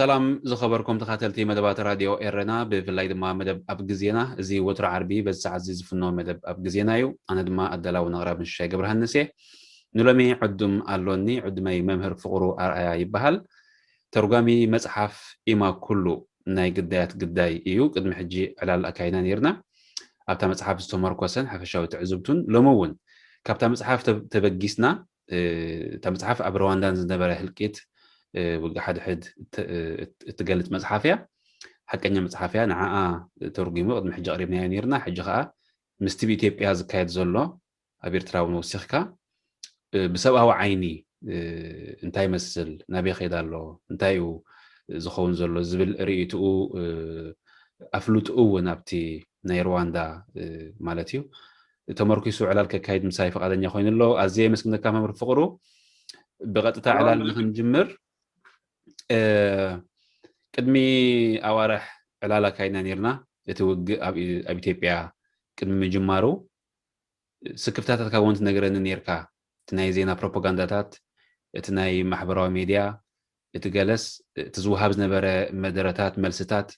ሰላም ዝኸበርኩም ተኻተልቲ መደባት ራድዮ ኤረና፣ ብፍላይ ድማ መደብ ኣብ ግዜና። እዚ ወትሮ ዓርቢ በዚ ሰዓት እዚ ዝፍኖ መደብ ኣብ ግዜና እዩ። ኣነ ድማ ኣዳላውን ኣቕራብን ሽሻይ ገብረሃንስ እየ። ንሎሚ ዕዱም ኣሎኒ። ዕዱመይ መምህር ፍቕሩ ኣርኣያ ይበሃል። ተርጓሚ መጽሓፍ ኢማ ኩሉ ናይ ግዳያት ግዳይ እዩ። ቅድሚ ሕጂ ዕላል ኣካይና ነይርና። ኣብታ መጽሓፍ ዝተመርኮሰን ሓፈሻዊ ትዕዝብቱን ሎሚ እውን ካብታ መጽሓፍ ተበጊስና፣ እታ መጽሓፍ ኣብ ሩዋንዳን ዝነበረ ህልቂት፣ ውግእ ሓድሕድ እትገልጽ መጽሓፍ እያ። ሓቀኛ መጽሓፍ እያ። ንዓኣ ተርጒሙ ቅድሚ ሕጂ ኣቕሪብናዮ ነይርና። ሕጂ ከኣ ምስቲ ብኢትዮጵያ ዝካየድ ዘሎ ኣብ ኤርትራ እውን ወሲኽካ ብሰብኣዊ ዓይኒ እንታይ ይመስል፣ ናበይ ከይዳ ኣሎ፣ እንታይ እዩ ዝኸውን ዘሎ ዝብል ርእይትኡ ኣፍልጥኡ እውን ኣብቲ ናይ ሩዋንዳ ማለት እዩ ተመርኪሱ ዕላል ከካይድ ምሳይ ፈቓደኛ ኮይኑ ኣሎ። ኣዝየ የመስግነካ መምህር ፍቕሩ። ብቐጥታ ዕላል ንኽንጅምር ቅድሚ ኣዋርሕ ዕላል ኣካይድና ነይርና። እቲ ውግእ ኣብ ኢትዮጵያ ቅድሚ ምጅማሩ ስክፍታታትካ እውን ትነግረኒ ነይርካ። እቲ ናይ ዜና ፕሮፓጋንዳታት፣ እቲ ናይ ማሕበራዊ ሜድያ፣ እቲ ገለስ እቲ ዝወሃብ ዝነበረ መደረታት፣ መልስታት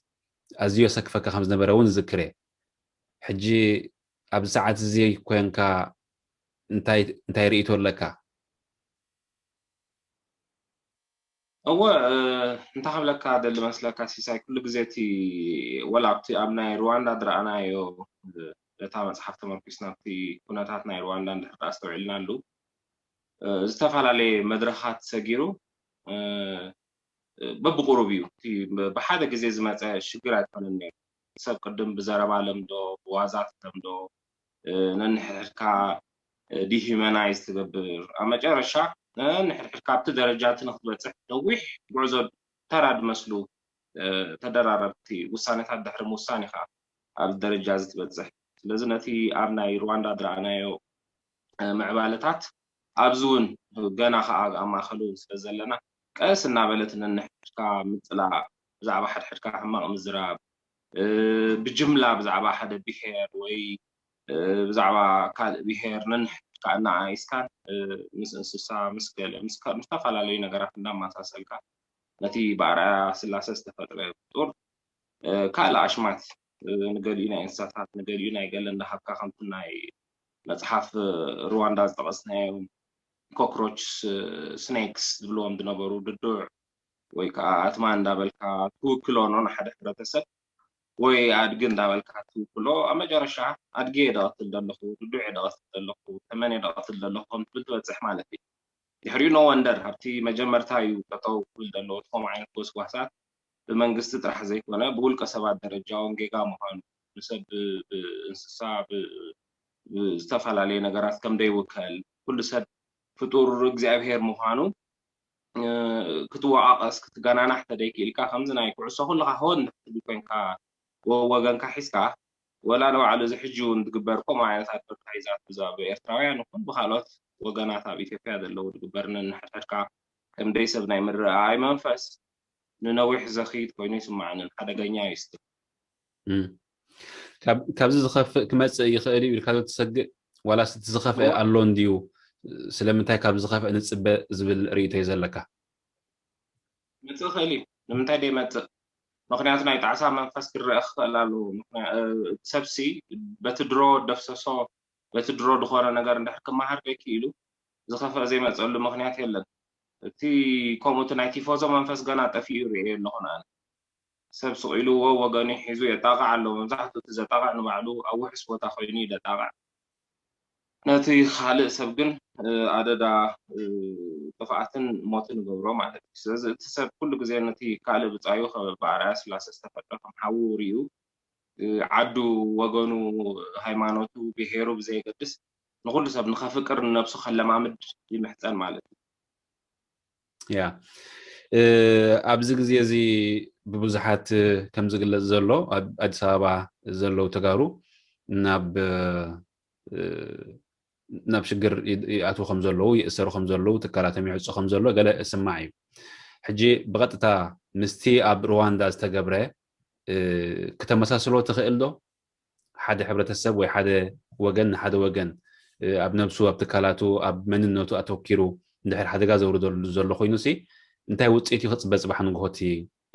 ኣዝዩ የሰክፈካ ከም ዝነበረ እውን ዝዝክር እየ። ሕጂ ኣብዚ ሰዓት እዚ ኮንካ እንታይ እንታይ ርእይቶ ኣለካ? እወ እንታይ ክብለካ ደሊ መስለካ ሲሳይ፣ ኩሉ ግዜ እቲ ወላ ኣብቲ ኣብ ናይ ሩዋንዳ ዝረኣናዮ ነታ መፅሓፍ ተመርኪስና ኣብቲ ኩነታት ናይ ሩዋንዳ እንድሕር ኣስተውዒልናሉ ዝተፈላለየ መድረኻት ሰጊሩ በብቁሩብ እዩ። እቲ ብሓደ ግዜ ዝመፀ ሽግር ኣይኮነን ነይሩ። ሰብ ቅድም ብዘረባ ለምዶ፣ ብዋዛ ትለምዶ፣ ነንሕድሕድካ ዲሂመናይዝ ትገብር። ኣብ መጨረሻ ነንሕድሕድካ ኣብቲ ደረጃ እቲ ንክትበፅሕ ነዊሕ ጉዕዞ ተራ ድመስሉ ተደራረብቲ ውሳኔታት ድሕሪ ምውሳን ኢኻ ኣብዚ ደረጃ እዚ ትበፅሕ። ስለዚ ነቲ ኣብ ናይ ሩዋንዳ ዝረኣናዮ ምዕባለታት ኣብዚ እውን ገና ከዓ ኣብ ማእከሉ እውን ስለ ዘለና ቀስ እናበለት ነንሕድሕድካ ምፅላእ፣ ብዛዕባ ሓድሕድካ ሕማቕ ምዝራብ፣ ብጅምላ ብዛዕባ ሓደ ብሄር ወይ ብዛዕባ ካልእ ብሄር ነንሕድሕድካ እናኣኢስካን ምስ እንስሳ ምስ ገለ ምስ ዝተፈላለዩ ነገራት እንዳመሳሰልካ ነቲ ብኣርኣያ ስላሰ ዝተፈጥረ ፍጡር ካልእ ኣሽማት ንገሊኡ ናይ እንስሳታት ንገሊኡ ናይ ገለ እንዳሃብካ ከምቲ ናይ መፅሓፍ ሩዋንዳ ዝጠቐስናዮ ኮክሮች ስኔክስ ዝብልዎም ዝነበሩ ድዱዕ ወይ ከዓ ኣትማ እንዳበልካ ትውክሎ ኖ ንሓደ ሕብረተሰብ ወይ ኣድጊ እንዳበልካ ትውክሎ ኣብ መጨረሻ ኣድጊ እየ ደቐትል ዘለኹ ድዱዕ እየ ደቐትል ዘለኹ ተመን እየ ደቐትል ዘለኹ ከም ትብል ትበፅሕ ማለት እዩ። ድሕሪኡ ኖ ወንደር ኣብቲ መጀመርታ እዩ ጠጠው ክብል ዘለዎ እቲ ከምኡ ዓይነት ጎስጓሳት ብመንግስቲ ጥራሕ ዘይኮነ ብውልቀ ሰባት ደረጃ እውን ጌጋ ምዃኑ ንሰብ ብእንስሳ ብዝተፈላለየ ነገራት ከም ደይውከል ኩሉ ሰብ ፍጡር እግዚኣብሄር ምዃኑ ክትወቃቀስ ክትገናናሕ ተደይክኢልካ ከምዚ ናይ ኩዕሶ ኩልካ ሆን ክትብል ኮንካ ወገንካ ሒዝካ ወላ ንባዕሉ እዚ ሕጂ እውን ዝግበር ከምኡ ዓይነት ኣድቨርታይዛት ብዛዕባ ኤርትራውያን ይኹን ብካልኦት ወገናት ኣብ ኢትዮጵያ ዘለዉ ዝግበር ነንሕድሕድካ ከም ደይ ሰብ ናይ ምርኣይ መንፈስ ንነዊሕ ዘኽይድ ኮይኑ ይስምዓንን ሓደገኛ እዩ ስቲል። ካብዚ ዝኸፍእ ክመፅእ ይኽእል እዩ ኢልካ ዶ ትሰግእ? ዋላስ እቲ ዝኸፍአ ኣሎ እንድዩ? ስለምንታይ ካብ ዝኸፍአ ንፅበ ዝብል ርእይቶ እዩ ዘለካ? መፅእ ይኽእል እዩ። ንምንታይ ደይመፅእ? ምኽንያቱ ናይ ጣዕሳ መንፈስ ክረአ ክኽእል ኣለዎ። ሰብሲ በቲ ድሮ ደፍሰሶ በቲ ድሮ ዝኾነ ነገር እንድሕር ክመሃር ከይክኢሉ ዝኸፍአ ዘይመፀሉ ምኽንያት የለን። እቲ ከምኡ እቲ ናይ ቲፎዞ መንፈስ ገና ጠፊኡ ይርእዮ ኣለኹ ንኣነ። ሰብ ስቕ ኢሉ ወ ወገኑ ሒዙ የጣቕዕ ኣሎ። መብዛሕትኡ እቲ ዘጣቕዕ ንባዕሉ ኣብ ውሑስ ቦታ ኮይኑ እዩ ዘጣቕዕ። ነቲ ካልእ ሰብ ግን ኣደዳ ጥፍኣትን ሞትን ይገብሮ ማለት እዩ። ስለዚ እቲ ሰብ ኩሉ ግዜ ነቲ ካልእ ብጻዩ ብኣርኣያ ስላሴ ዝተፈጥረ ከም ሓዉ ርእዩ ዓዱ፣ ወገኑ፣ ሃይማኖቱ፣ ብሄሩ ብዘየገድስ ንኹሉ ሰብ ንኸፍቅር ንነብሱ ከለማምድ ይምሕጸን ማለት እዩ። ያ ኣብዚ ግዜ እዚ ብብዙሓት ከም ዝግለጽ ዘሎ ኣብ ኣዲስ ኣበባ ዘለዉ ተጋሩ ናብ ናብ ሽግር ይኣትዉ ከም ዘለዉ ይእሰሩ ከም ዘለዉ ትካላቶም ይዕጹ ከም ዘሎ ገለ እስማዕ እዩ። ሕጂ ብቐጥታ ምስቲ ኣብ ሩዋንዳ ዝተገብረ ክተመሳስሎ ትኽእል ዶ? ሓደ ሕብረተሰብ ወይ ሓደ ወገን ንሓደ ወገን ኣብ ነብሱ ኣብ ትካላቱ ኣብ መንነቱ ኣተኪሩ እንድሕር ሓደጋ ዘውርደሉ ዘሎ ኮይኑ ሲ እንታይ ውፅኢት እዩ ክፅበ ፅባሕ ንግሆ እቲ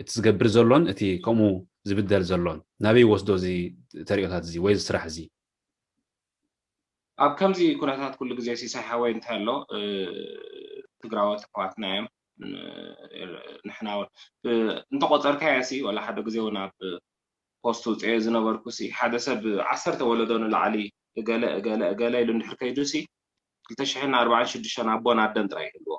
እቲ ዝገብር ዘሎን እቲ ከምኡ ዝብደል ዘሎን ናበይ ይወስዶ እዚ ተሪኦታት እዚ ወይ እዚ ስራሕ እዚ? ኣብ ከምዚ ኩነታት ኩሉ ግዜ ሲሳይ ሓወይ እንታይ ኣሎ ትግራዎት ኣሕዋትና እዮም። ንሕና እውን እንተቆፀርካዮ ሲ ዋላ ሓደ ግዜ እውን ኣብ ፖስት ውፅኦ ዝነበርኩ ሲ ሓደ ሰብ ዓሰርተ ወለዶ ንላዕሊ እገለ እገለ እገለ ኢሉ እንድሕር ከይዱ ሲ ክልተ ሽሕን ኣርባዓን ሽዱሽተን ኣቦን ኣደን ጥራይ ይህልዎ።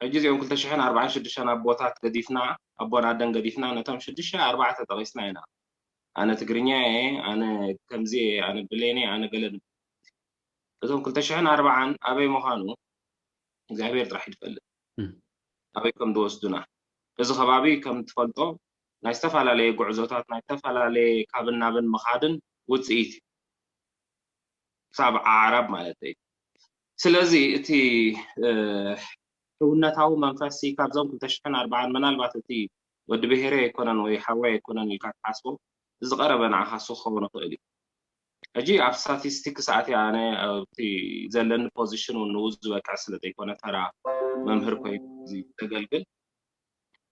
ሕጂ እዚኦም ክልተ ሽሕን ኣርባዓን ሽዱሽተን ኣቦታት ገዲፍና ኣቦን ኣደን ገዲፍና ነቶም ሽዱሽተ ኣርባዕተ ጠቂስና ኢና። ኣነ ትግርኛ እየ፣ ኣነ ከምዚ እየ፣ ኣነ ብሌን እየ፣ ኣነ ገለ ንብል። እቶም ክልተ ሽሕን ኣርባዓን ኣበይ ምዃኑ እግዚኣብሔር ጥራሕ ይፈልጥ ኣበይ ከም ዝወስዱና። እዚ ከባቢ ከም ትፈልጦ ናይ ዝተፈላለየ ጉዕዞታት ናይ ዝተፈላለየ ካብን ናብን ምኻድን ውፅኢት እዩ። ክሳብ ዓዕራብ ማለት እዩ። ስለዚ እቲ ሕውነታዊ መንፈስ ካብዞም ክልተ ሽሕን ኣርባዓን ምናልባት እቲ ወዲ ብሄረ ኣይኮነን ወይ ሓወይ ኣይኮነን ኢልካ ትሓስቦ ዝቐረበ ንዓኻ እሱ ክኸውን ይኽእል እዩ። ሕጂ ኣብ ስታቲስቲክስ ኣትየ ኣነ ኣብቲ ዘለኒ ፖዚሽን እውን ንኡ ዝበቅዕ ስለ ዘይኮነ ተራ መምህር ኮይኑ ዘገልግል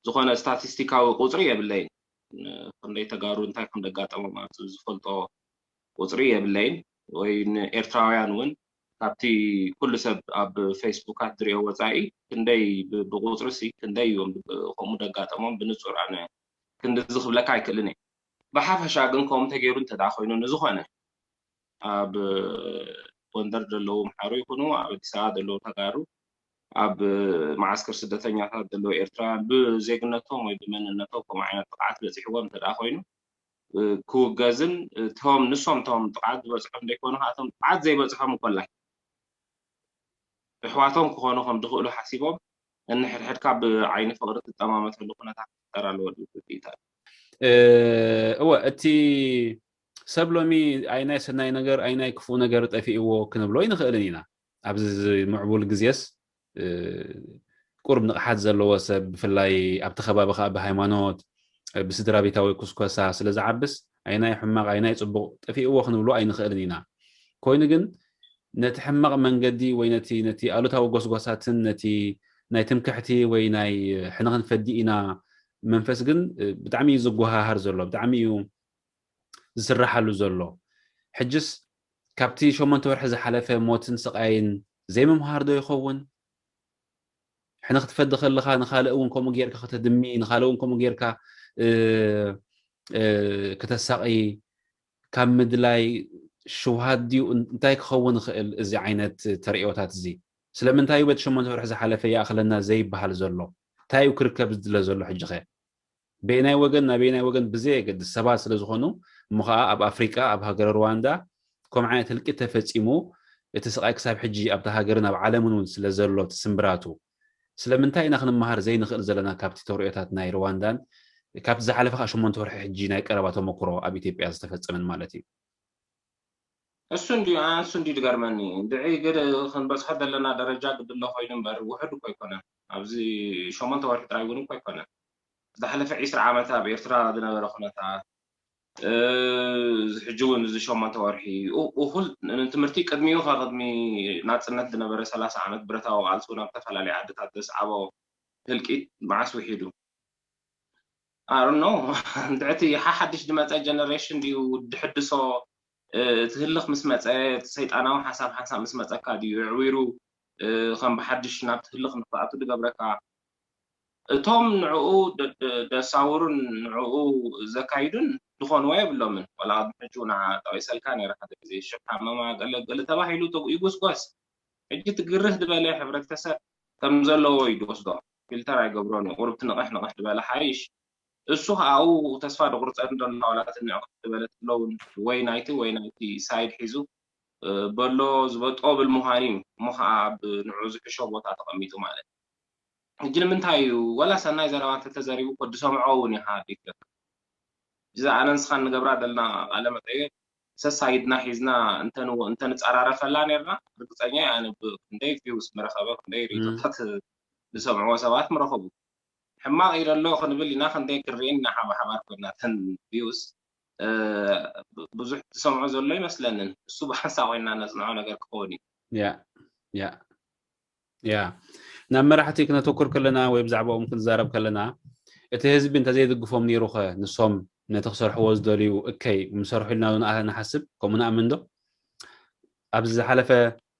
ዝኾነ ስታቲስቲካዊ ቁፅሪ የብለይን። ክንደይ ተጋሩ እንታይ ከም ደጋጠሞም ኣብዚ ዝፈልጦ ቁፅሪ የብለይን ወይ ንኤርትራውያን እውን ካብቲ ኩሉ ሰብ ኣብ ፌስቡካት ዝሪኦ ወፃኢ ክንደይ ብቁፅሪ ሲ ክንደይ እዮም ከምኡ ደጋጠሞም ብንፁር ኣነ ክንድዚ ክብለካ ኣይክእልን እየ። ብሓፈሻ ግን ከምኡ ተገይሩ እንተደኣ ኮይኑ ንዝኾነ ኣብ ጎንደር ዘለዉ ምሓሩ ይኹኑ ኣብ ኣዲስ ኣበባ ዘለዉ ተጋሩ ኣብ መዓስከር ስደተኛታት ዘለዉ ኤርትራውያን ብዜግነቶም ወይ ብመንነቶም ከምኡ ዓይነት ጥቕዓት በፂሕዎም እንተደኣ ኮይኑ ክውገዝን እቶም ንሶም እቶም ጥቕዓት ዝበፅሖም ዘይኮኑ እቶም ጥቕዓት ዘይበፅሖም እንኮላይ ኣሕዋቶም ክኾኑ ከም ዝኽእሉ ሓሲቦም እንሕድሕድካ ብዓይኒ ፍቕሪ ትጠማመተሉ ኩነታት ክፍጠር ኣለዎ ዝብል ርድኢት ኣሎ። እወ እቲ ሰብ ሎሚ ኣይናይ ሰናይ ነገር ኣይናይ ክፉእ ነገር ጠፊእዎ ክንብሎ ኣይንኽእልን ኢና። ኣብዚ ምዕቡል ግዜስ ቁሩብ ንቕሓት ዘለዎ ሰብ ብፍላይ ኣብቲ ከባቢ ከዓ ብሃይማኖት ብስድራ ቤታዊ ኩስኮሳ ስለ ዝዓብስ ኣይናይ ሕማቕ ኣይናይ ፅቡቕ ጠፊእዎ ክንብሎ ኣይንኽእልን ኢና። ኮይኑ ግን ነቲ ሕማቕ መንገዲ ወይ ነቲ ነቲ ኣሉታዊ ጎስጓሳትን ነቲ ናይ ትምክሕቲ ወይ ናይ ሕነኽንፈዲ ኢና መንፈስ ግን ብጣዕሚ እዩ ዝጓሃሃር ዘሎ፣ ብጣዕሚ እዩ ዝስራሓሉ ዘሎ። ሕጅስ ካብቲ ሸሞንተ ወርሒ ዝሓለፈ ሞትን ስቃይን ዘይምምሃር ዶ ይኸውን? ሕነ ክትፈዲ ከለኻ ንኻልእ እውን ከምኡ ጌርካ ከተድሚ፣ ንኻልእ እውን ከምኡ ጌርካ ክተሳቒ ካብ ምድላይ ሽውሃት ድዩ? እንታይ ክኸውን ይኽእል እዚ ዓይነት ተርእዮታት እዚ? ስለምንታይ እዩ በቲ ሸሞንተ ወርሒ ዝሓለፈ ይኣኽለና ዘይበሃል ዘሎ? እንታይ እዩ ክርከብ ዝድለ ዘሎ ሕጂ ኸ? በየናይ ወገን ናበየናይ ወገን ብዘየገድስ ሰባት ስለ ዝኾኑ እሞ ኸዓ ኣብ ኣፍሪቃ ኣብ ሃገረ ሩዋንዳ ከምኡ ዓይነት ህልቂት ተፈጺሙ እቲ ስቓይ ክሳብ ሕጂ ኣብታ ሃገርን ኣብ ዓለምን እውን ስለ ዘሎ እቲ ስምብራቱ ስለምንታይ ኢና ክንመሃር ዘይንኽእል ዘለና ካብቲ ተርእዮታት ናይ ሩዋንዳን ካብቲ ዝሓለፈ ከዓ ሸሞንተ ወርሒ ሕጂ ናይ ቀረባ ተመክሮ ኣብ ኢትዮጵያ ዝተፈጸመን ማለት እዩ። እሱ እንዲ እሱ እንዲ ዝገርመኒ ድዒ ግድ ክንበፅሖ ዘለና ደረጃ ግድሎ ኮይኑ እምበር ውሕድ እኮ ኣይኮነን። ኣብዚ ሸሞንተ ወርሒ ጥራይ እውን እኮ ኣይኮነን። ዝሓለፈ ዒስራ ዓመት ኣብ ኤርትራ ዝነበረ ኩነታት ሕጂ እውን እዚ ሸሞንተ ወርሒ እኹል ንትምህርቲ ቅድሚኡ ካብ ቅድሚ ናፅነት ዝነበረ ሰላሳ ዓመት ብረታዊ ቃልሲ ናብ ዝተፈላለዩ ዓድታት ዘስዓቦ ህልቂት መዓስ ውሒዱ ኣሮኖ እንድዕቲ ሓሓድሽ ዝመፀ ጀነሬሽን ድዩ ድሕድሶ ትህልኽ ምስ መፀ ሰይጣናዊ ሓሳብ ሓሳብ ምስ መፀካ ድዩ ዕዊሩ ከም ብሓድሽ ናብ ትህልኽ ንክትኣቱ ዝገብረካ እቶም ንዕኡ ደሳውሩን ንዕኡ ዘካይዱን ዝኾንዎ የብሎምን። ዋላ ቅድሚ ሕጂ እውን ጠቂሰልካ ነይረ ሓደ ግዜ ሽሕ ሓመማ ገለ ገለ ተባሂሉ ይጉስጓስ። ሕጂ እቲ ግርህ ዝበለ ሕብረተሰብ ከም ዘለዎ እዩ ዝወስዶ። ፊልተር ኣይገብሮን እዩ። ቁሩብ እቲ ንቕሕ ንቕሕ ዝበለ ሓይሽ እሱ ከኣ ኣብኡ ተስፋ ድቑርጸን ዘሎ ዋላ ትንዕቕ ዝበለት ኣለውን ወይ ናይቲ ወይ ናይቲ ሳይድ ሒዙ በሎ ዝበጦ ብል ምዃን እዩ እሞ ከኣ ኣብ ንዑ ዝሕሾ ቦታ ተቐሚጡ ማለት ሕጂ ንምንታይ እዩ ወላ ሰናይ ዘረባ እንተተዘሪቡ እኮ ዝሰምዖ እውን ኢኻ ኣዴት ገርካ እዚ ኣነ ንስኻን ንገብራ ዘለና ቃለ መጠየቅ ሰሳይድና ሒዝና እንተንጸራረፈላ ነርና ርግጸኛ እየ ኣነ ክንደይ ቪውስ ምረኸበ ክንደይ ሪቶታት ዝሰምዕዎ ሰባት ምረኸቡ ሕማቕ እዩ ዘሎ ክንብል ኢና ክንደይ ክርኤን ኢና ሓባሓባር ኮይና ተን ቪውስ ብዙሕ ዝሰምዖ ዘሎ ይመስለንን እሱ ብሓንሳ ኮይና ነጽንዖ ነገር ክኸውን እዩ ያ ያ ያ ናብ መራሕቲ ክነተኩር ከለና ወይ ብዛዕባኦም ክንዛረብ ከለና እቲ ህዝቢ እንተዘይድግፎም ነይሩ ኸ ንሶም ነቲ ክሰርሕዎ ዝደልዩ እከይ ምሰርሑ ኢልና ዶ ንኣ- ንሓስብ? ከምኡ ንኣምን ዶ? ኣብዚ ዝሓለፈ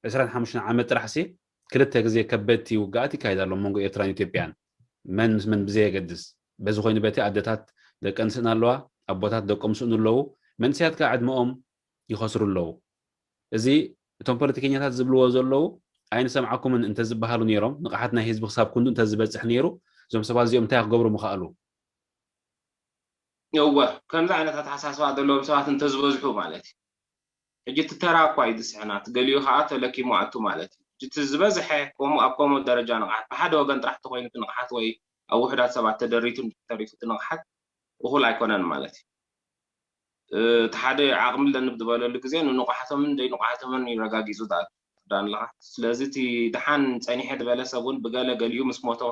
ዕስራን ሓሙሽተን ዓመት ጥራሕ ሲ ክልተ ግዜ ከበድቲ ውግኣት ይካየድ ኣሎ መንጎ ኤርትራን ኢትዮጵያን፣ መን ምስ መን ብዘየገድስ። በዚ ኮይኑ በቲ ኣደታት ደቀን ስእና ኣለዋ፣ ኣቦታት ደቆም ስእኑ ኣለዉ። መንእሰያት ከዓ ዕድመኦም ይኸስሩ ኣለዉ። እዚ እቶም ፖለቲከኛታት ዝብልዎ ዘለዉ ኣይንሰምዓኩምን እንተዝበሃሉ ነይሮም፣ ንቕሓት ናይ ህዝቢ ክሳብ ክንዱ እንተዝበጽሕ ነይሩ፣ እዞም ሰባት እዚኦም እንታይ ክገብሩ ምኸኣሉ? እወ፣ ከምዚ ዓይነት ኣተሓሳስባ ዘለዎም ሰባት እንተዝበዝሑ ማለት እዩ። ሕጂ እቲ ተራ እኳ እዩ ዝስሕና፣ እቲ ገሊኡ ከዓ ተለኪሙ ኣቱ ማለት እዩ። ሕጂ እቲ ዝበዝሐ ከምኡ ኣብ ከምኡ ደረጃ ንቕሓት ብሓደ ወገን ጥራሕ ተኮይኑ እቲ ንቕሓት ወይ ኣብ ውሑዳት ሰባት ተደሪቱ ተሪፉ እቲ ንቕሓት እኹል ኣይኮነን ማለት እዩ። እቲ ሓደ ዓቕሚ ኣለኒ ብዝበለሉ ግዜ ንንቑሓቶምን ዘይንቑሓቶምን ይረጋጊጹ ዝኣቱ ትርዳእ ኣለኻ። ስለዚ እቲ ደሓን ጸኒሐ ዝበለ ሰብ እውን ብገለ ገሊኡ ምስ ሞቶ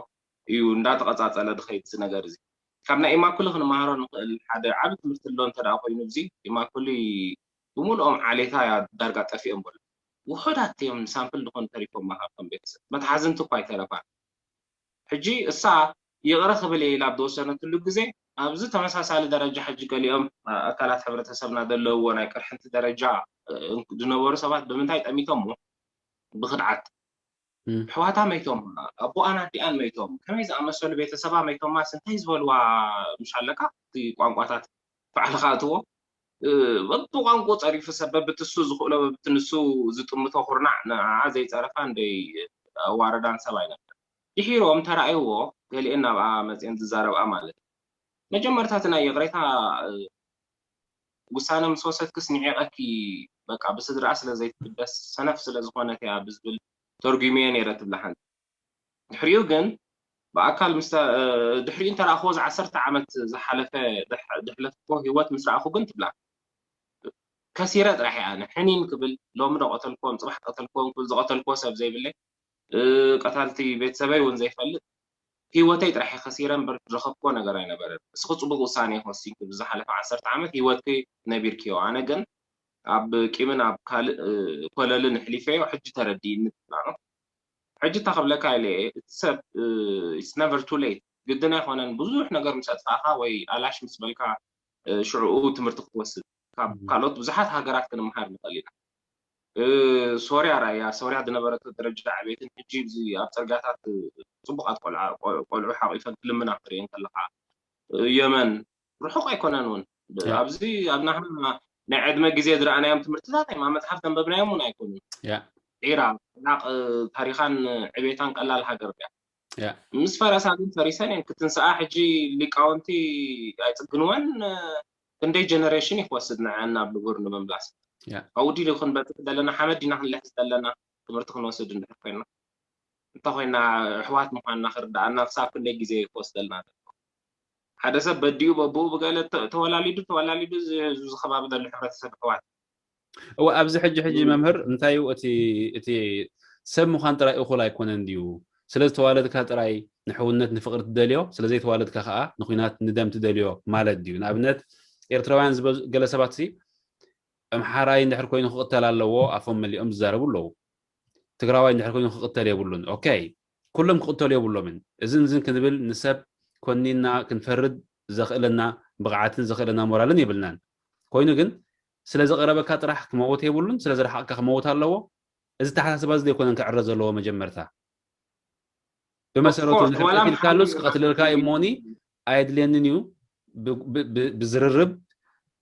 እዩ እንዳተቐጻጸለ ዝኸይድ እዚ ነገር እዚ። ካብ ናይ ኢማኩሊ ክንመሃሮ ንኽእል ሓደ ዓቢ ትምህርቲ ኣሎ እንተ ደኣ ኮይኑ፣ እዚ ኢማኩሊ ብምልኦም ዓሌታ እያ ዳርጋ ጠፊኦም በሉ። ውሑዳት እዮም ሳምፕል ዝኾኑ ተሪፎም መሃርቶም ቤተሰብ መትሓዝንቲ እኳ ኣይተረፋን። ሕጂ እሳ ይቕረ ክብል እየ ኢላ ኣብ ዝወሰነትሉ ግዜ ኣብዚ ተመሳሳሊ ደረጃ ሕጂ ገሊኦም ኣካላት ሕብረተሰብና ዘለውዎ ናይ ቅርሕንቲ ደረጃ ዝነበሩ ሰባት ብምንታይ ጠሚቶሞ? ብክድዓት። ኣሕዋታ መይቶም፣ ኣቦኣን ኣዲኣን መይቶም፣ ከመይ ዝኣመሰሉ ቤተሰባ መይቶማስ እንታይ ዝበልዋ ምሽ ኣለካ? እቲ ቋንቋታት ባዕልኻ እትዎ በብቋንቁ ጸሪፉ ሰብ በብትሱ ዝኽእሎ በብትንሱ ዝጥምቶ ኩርናዕ ንዓ ዘይጸረፋ እንደይ ኣዋረዳን ሰብ ኣይነበር። ድሒሮም ተራእይዎ ገሊኤን ናብኣ መጽኤን ዝዛረብኣ ማለት እዩ። መጀመርታ እቲ ናይ ይቕሬታ ውሳነ ምስ ወሰድክስ ንዒቐኪ በቃ ብስድራኣ ስለ ዘይትግደስ ሰነፍ ስለ ዝኾነት እያ ብዝብል ተርጉመዮ ነይረ ትብላ ሓንቲ። ድሕሪኡ ግን ብኣካል ምስ ድሕሪኡ እንተረኣኽዎ እዚ ዓሰርተ ዓመት ዝሓለፈ ድሕለፍክዎ ህይወት ምስ ረኣኹ ግን ትብላ ከሲረ ጥራሕ እያ ኣነ ሕኒን ክብል ሎሚ ዶ ቀተልክዎም ጽባሕ ቀተልክዎም ክብል ዝቐተልክዎ ሰብ ዘይብለይ ቀታልቲ ቤተሰበይ እውን ዘይፈልጥ ህይወተይ ጥራሕ ከሲረ እምበር ዝረኸብክዎ ነገር ኣይነበረን። እስኺ ጽቡቕ ውሳኔ ኢኺ ወሲንኪ ብዝሓለፈ ዓሰርተ ዓመት ህይወትኪ ነቢርክዮ። ኣነ ግን ኣብ ቂምን ኣብ ካልእ ኮለልን ኣሕሊፈዮ ሕጂ ተረዲእኒ ትብላ ነው። ሕጂ እታ ክብለካ ኢለ እቲ ሰብ it's never too late ግድን ኣይኮነን ብዙሕ ነገር ምስ ኣጥፋእካ ወይ ኣላሽ ምስ በልካ ሽዕኡ ትምህርቲ ክትወስድ ካብ ካልኦት ብዙሓት ሃገራት ክንመሃር ንኽእል ኢና። ሶርያ ራያ ሶርያ ዝነበረቶ ደረጃ ዕቤትን ሕጂ ኣብዚ ኣብ ፅርጋታት ፅቡቃት ቆልዓ ቆልዑ ሓቂፈን ክልምና ክትሪኤን ከለካ የመን ርሑቅ ኣይኮነን እውን ኣብዚ ኣብ ናህና ናይ ዕድመ ግዜ ዝረኣናዮም ትምህርትታት ኣብ መፅሓፍ ዘንበብናዮም እውን ኣይኮኑን። ዒራቅ ኢራቅ ታሪኻን ዕቤታን ቀላል ሃገር ድያ። ምስ ፈረሳ ግን ፈሪሰን እየን ክትንስኣ ሕጂ ሊቃውንቲ ኣይፅግንወን ክንደይ ጀነሬሽን እዩ ክወስድ ንዐና ኣብ ንቡር ንምምላስ ካብኡ ድዩ ክንበፅሕ ዘለና ሓመድ ዲና ክንልሕስ ዘለና ትምህርቲ ክንወስድ እንድሕር ኮይና እንተ ኮይና ኣሕዋት ምኳንና ክርዳኣና ክሳብ ክንደይ ግዜ ክወስደልና ሓደ ሰብ በዲኡ በብኡ ብገለ ተወላሊዱ ተወላሊዱ እዚ ከባቢ ዘሎ ሕብረተሰብ ኣሕዋት እወ ኣብዚ ሕጂ ሕጂ መምህር እንታይ እዩ እቲ እቲ ሰብ ምዃን ጥራይ እኹል ኣይኮነን ድዩ? ስለ ዝተዋለድካ ጥራይ ንሕውነት ንፍቕሪ ትደልዮ፣ ስለ ዘይተዋለድካ ከኣ ንኹናት ንደም ትደልዮ ማለት ድዩ? ንኣብነት ኤርትራውያን ዝበዙ ገለ ሰባት ሲ ኣምሓራይ እንድሕር ኮይኑ ክቕተል ኣለዎ ኣፎም መሊኦም ዝዛረቡ ኣለዉ። ትግራዋይ እንድሕር ኮይኑ ክቕተል የብሉን። ኦኬ ኩሎም ክቕተሉ የብሎምን። እዝን እዝን ክንብል ንሰብ ኮኒንና ክንፈርድ ዘኽእለና ብቕዓትን ዘኽእለና ሞራልን የብልናን። ኮይኑ ግን ስለ ዘቐረበካ ጥራሕ ክመውት የብሉን፣ ስለ ዝረሓቕካ ክመውት ኣለዎ። እዚ ተሓሳስባ እዚ ዘይኮነን ክዕረ ዘለዎ መጀመርታ። ብመሰረቱ ንሕቀት ኢልካሉስ ክቐትለልካ እዩ እሞኒ ኣየድልየንን እዩ ብዝርርብ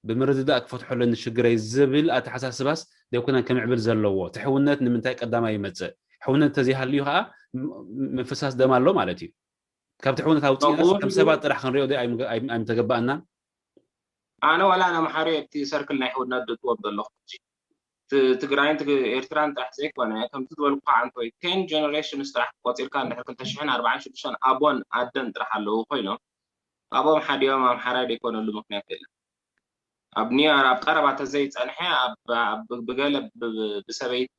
ብምርድዳእ ክፈትሖ ኣለኒ ሽግረይ ዝብል ኣተሓሳስባስ ዘይኮነን ክምዕብል ዘለዎ። እቲ ሕውነት ንምንታይ ቀዳማይ ይመፅእ? ሕውነት እንተዘይሃልዩ ከዓ ምፍሳስ ደም ኣሎ ማለት እዩ። ካብቲ ሕውነት ኣውፂእናስ ከም ሰባት ጥራሕ ክንሪኦ ኣይምተገባእናን? ኣነ ዋላ ነምሓርዮ ኣብቲ ሰርክል ናይ ሕውነት ደእትዎም ዘለኹ ትግራይን ኤርትራን ጥራሕ ዘይኮነ ከምቲ ዝበልኩ ከዓ እንተወይ ቴን ጀነሬሽንስ ጥራሕ ቆፂርካ እንድሕር ክልተ ሽሕን ኣርባዓን ሽዱሽተን ኣቦን ኣደን ጥራሕ ኣለዉ ኮይኖም ኣብኦም ሓዲኦም ኣምሓራይ ዘይኮነሉ ምክንያት የለን። ኣብ ኒያር ኣብ ቀረባ ተዘይፀንሐ ብገለ ብሰበይቲ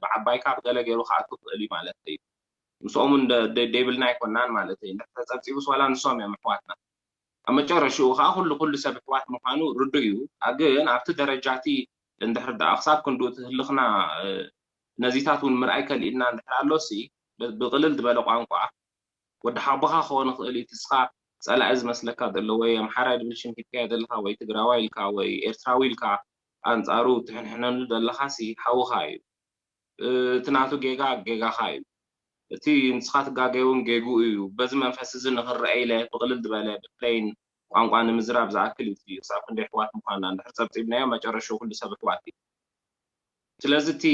ብዓባይካ ብገለ ገይሩ ክኣቱ ክእል እዩ ማለት እዩ። ምስኦም እውን ደይብልና ኣይኮናን ማለት እዩ። እንድሕር ተፀብፂቡስ ዋላ ንሶም እዮም ኣሕዋትና። ኣብ መጨረሽኡ ከዓ ኩሉ ኩሉ ሰብ ኣሕዋት ምዃኑ ርዱእ እዩ። ግን ኣብቲ ደረጃ እቲ እንድሕር ደኣ ክሳብ ክንድኡ እቲ ህልኽና ነዚታት እውን ምርኣይ ከሊእና እንድሕር ኣሎሲ ብቕልል ዝበለ ቋንቋ ወዲ ሓቦኻ ክኸውን ይኽእል እዩ። እቲ ንስኻ ጸላኢ ዝመስለካ ዘሎ ወይ ኣምሓራይ ድብል ሽም ሂብካዮ ዘለኻ ወይ ትግራዋይ ኢልካ ወይ ኤርትራዊ ኢልካ ኣንጻሩ ትሕንሕነሉ ዘለኻሲ ሓውኻ እዩ። እቲ ናቱ ጌጋ ጌጋኻ እዩ። እቲ ንስኻ ትጋገ እውን ጌግኡ እዩ። በዚ መንፈስ እዚ ንኽረአ ኢለ ብቕልል ዝበለ ብፕሌን ቋንቋ ንምዝራብ ዝኣክል እዩ። ክሳብ ክንደይ ኣሕዋት ምዃንና እንድሕር ጸብጺብናዮ መጨረሽኡ ኩሉ ሰብ ኣሕዋት እዩ። ስለዚ እቲ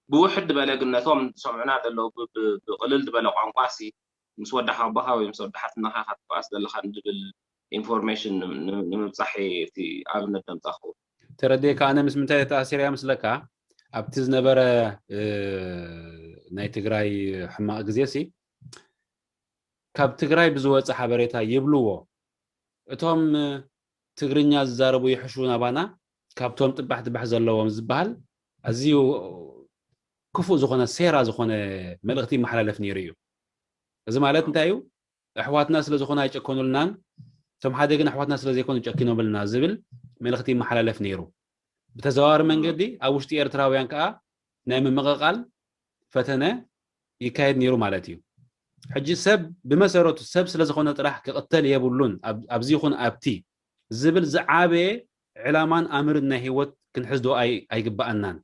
ብውሕድ ዝበለ ግን ነቶም ዝሰምዑና ዘለዉ ብ- ብ- ብቕልል ዝበለ ቋንቋ ሲ ምስ ወዲ ሓቦኻ ወይ ምስ ወዲ ሓትነኻ ኢኻ ትበኣስ ዘለኻ ንድብል ኢንፎርሜሽን ንምብፃሕ እቲ ኣብነት ዘምፃኹ። ተረዲእካ ኣነ ምስ ምንታይ ተኣሲረ እያ ምስለካ ኣብቲ ዝነበረ ናይ ትግራይ ሕማቕ ግዜ ሲ ካብ ትግራይ ብዝወፀ ሓበሬታ ይብልዎ እቶም ትግርኛ ዝዛረቡ ይሕሹ ናባና ካብቶም ጥባሕ ጥባሕ ዘለዎም ዝበሃል ኣዝዩ ክፉእ ዝኾነ ሴራ ዝኾነ መልእኽቲ ይመሓላለፍ ነይሩ እዩ። እዚ ማለት እንታይ እዩ? ኣሕዋትና ስለ ዝኾኑ ኣይጨከኑልናን፣ እቶም ሓደ ግን ኣሕዋትና ስለ ዘይኮኑ ጨኪኖምልና ዝብል መልእኽቲ ይመሓላለፍ ነይሩ። ብተዘዋዋሪ መንገዲ ኣብ ውሽጢ ኤርትራውያን ከዓ ናይ ምምቕቓል ፈተነ ይካየድ ነይሩ ማለት እዩ። ሕጂ ሰብ ብመሰረቱ ሰብ ስለ ዝኾነ ጥራሕ ክቕተል የብሉን፣ ኣብ- ኣብዚ ይኹን ኣብቲ ዝብል ዝዓበየ ዕላማን ኣምርን ናይ ህይወት ክንሕዝ ዶ ኣይ- ኣይግበኣናን።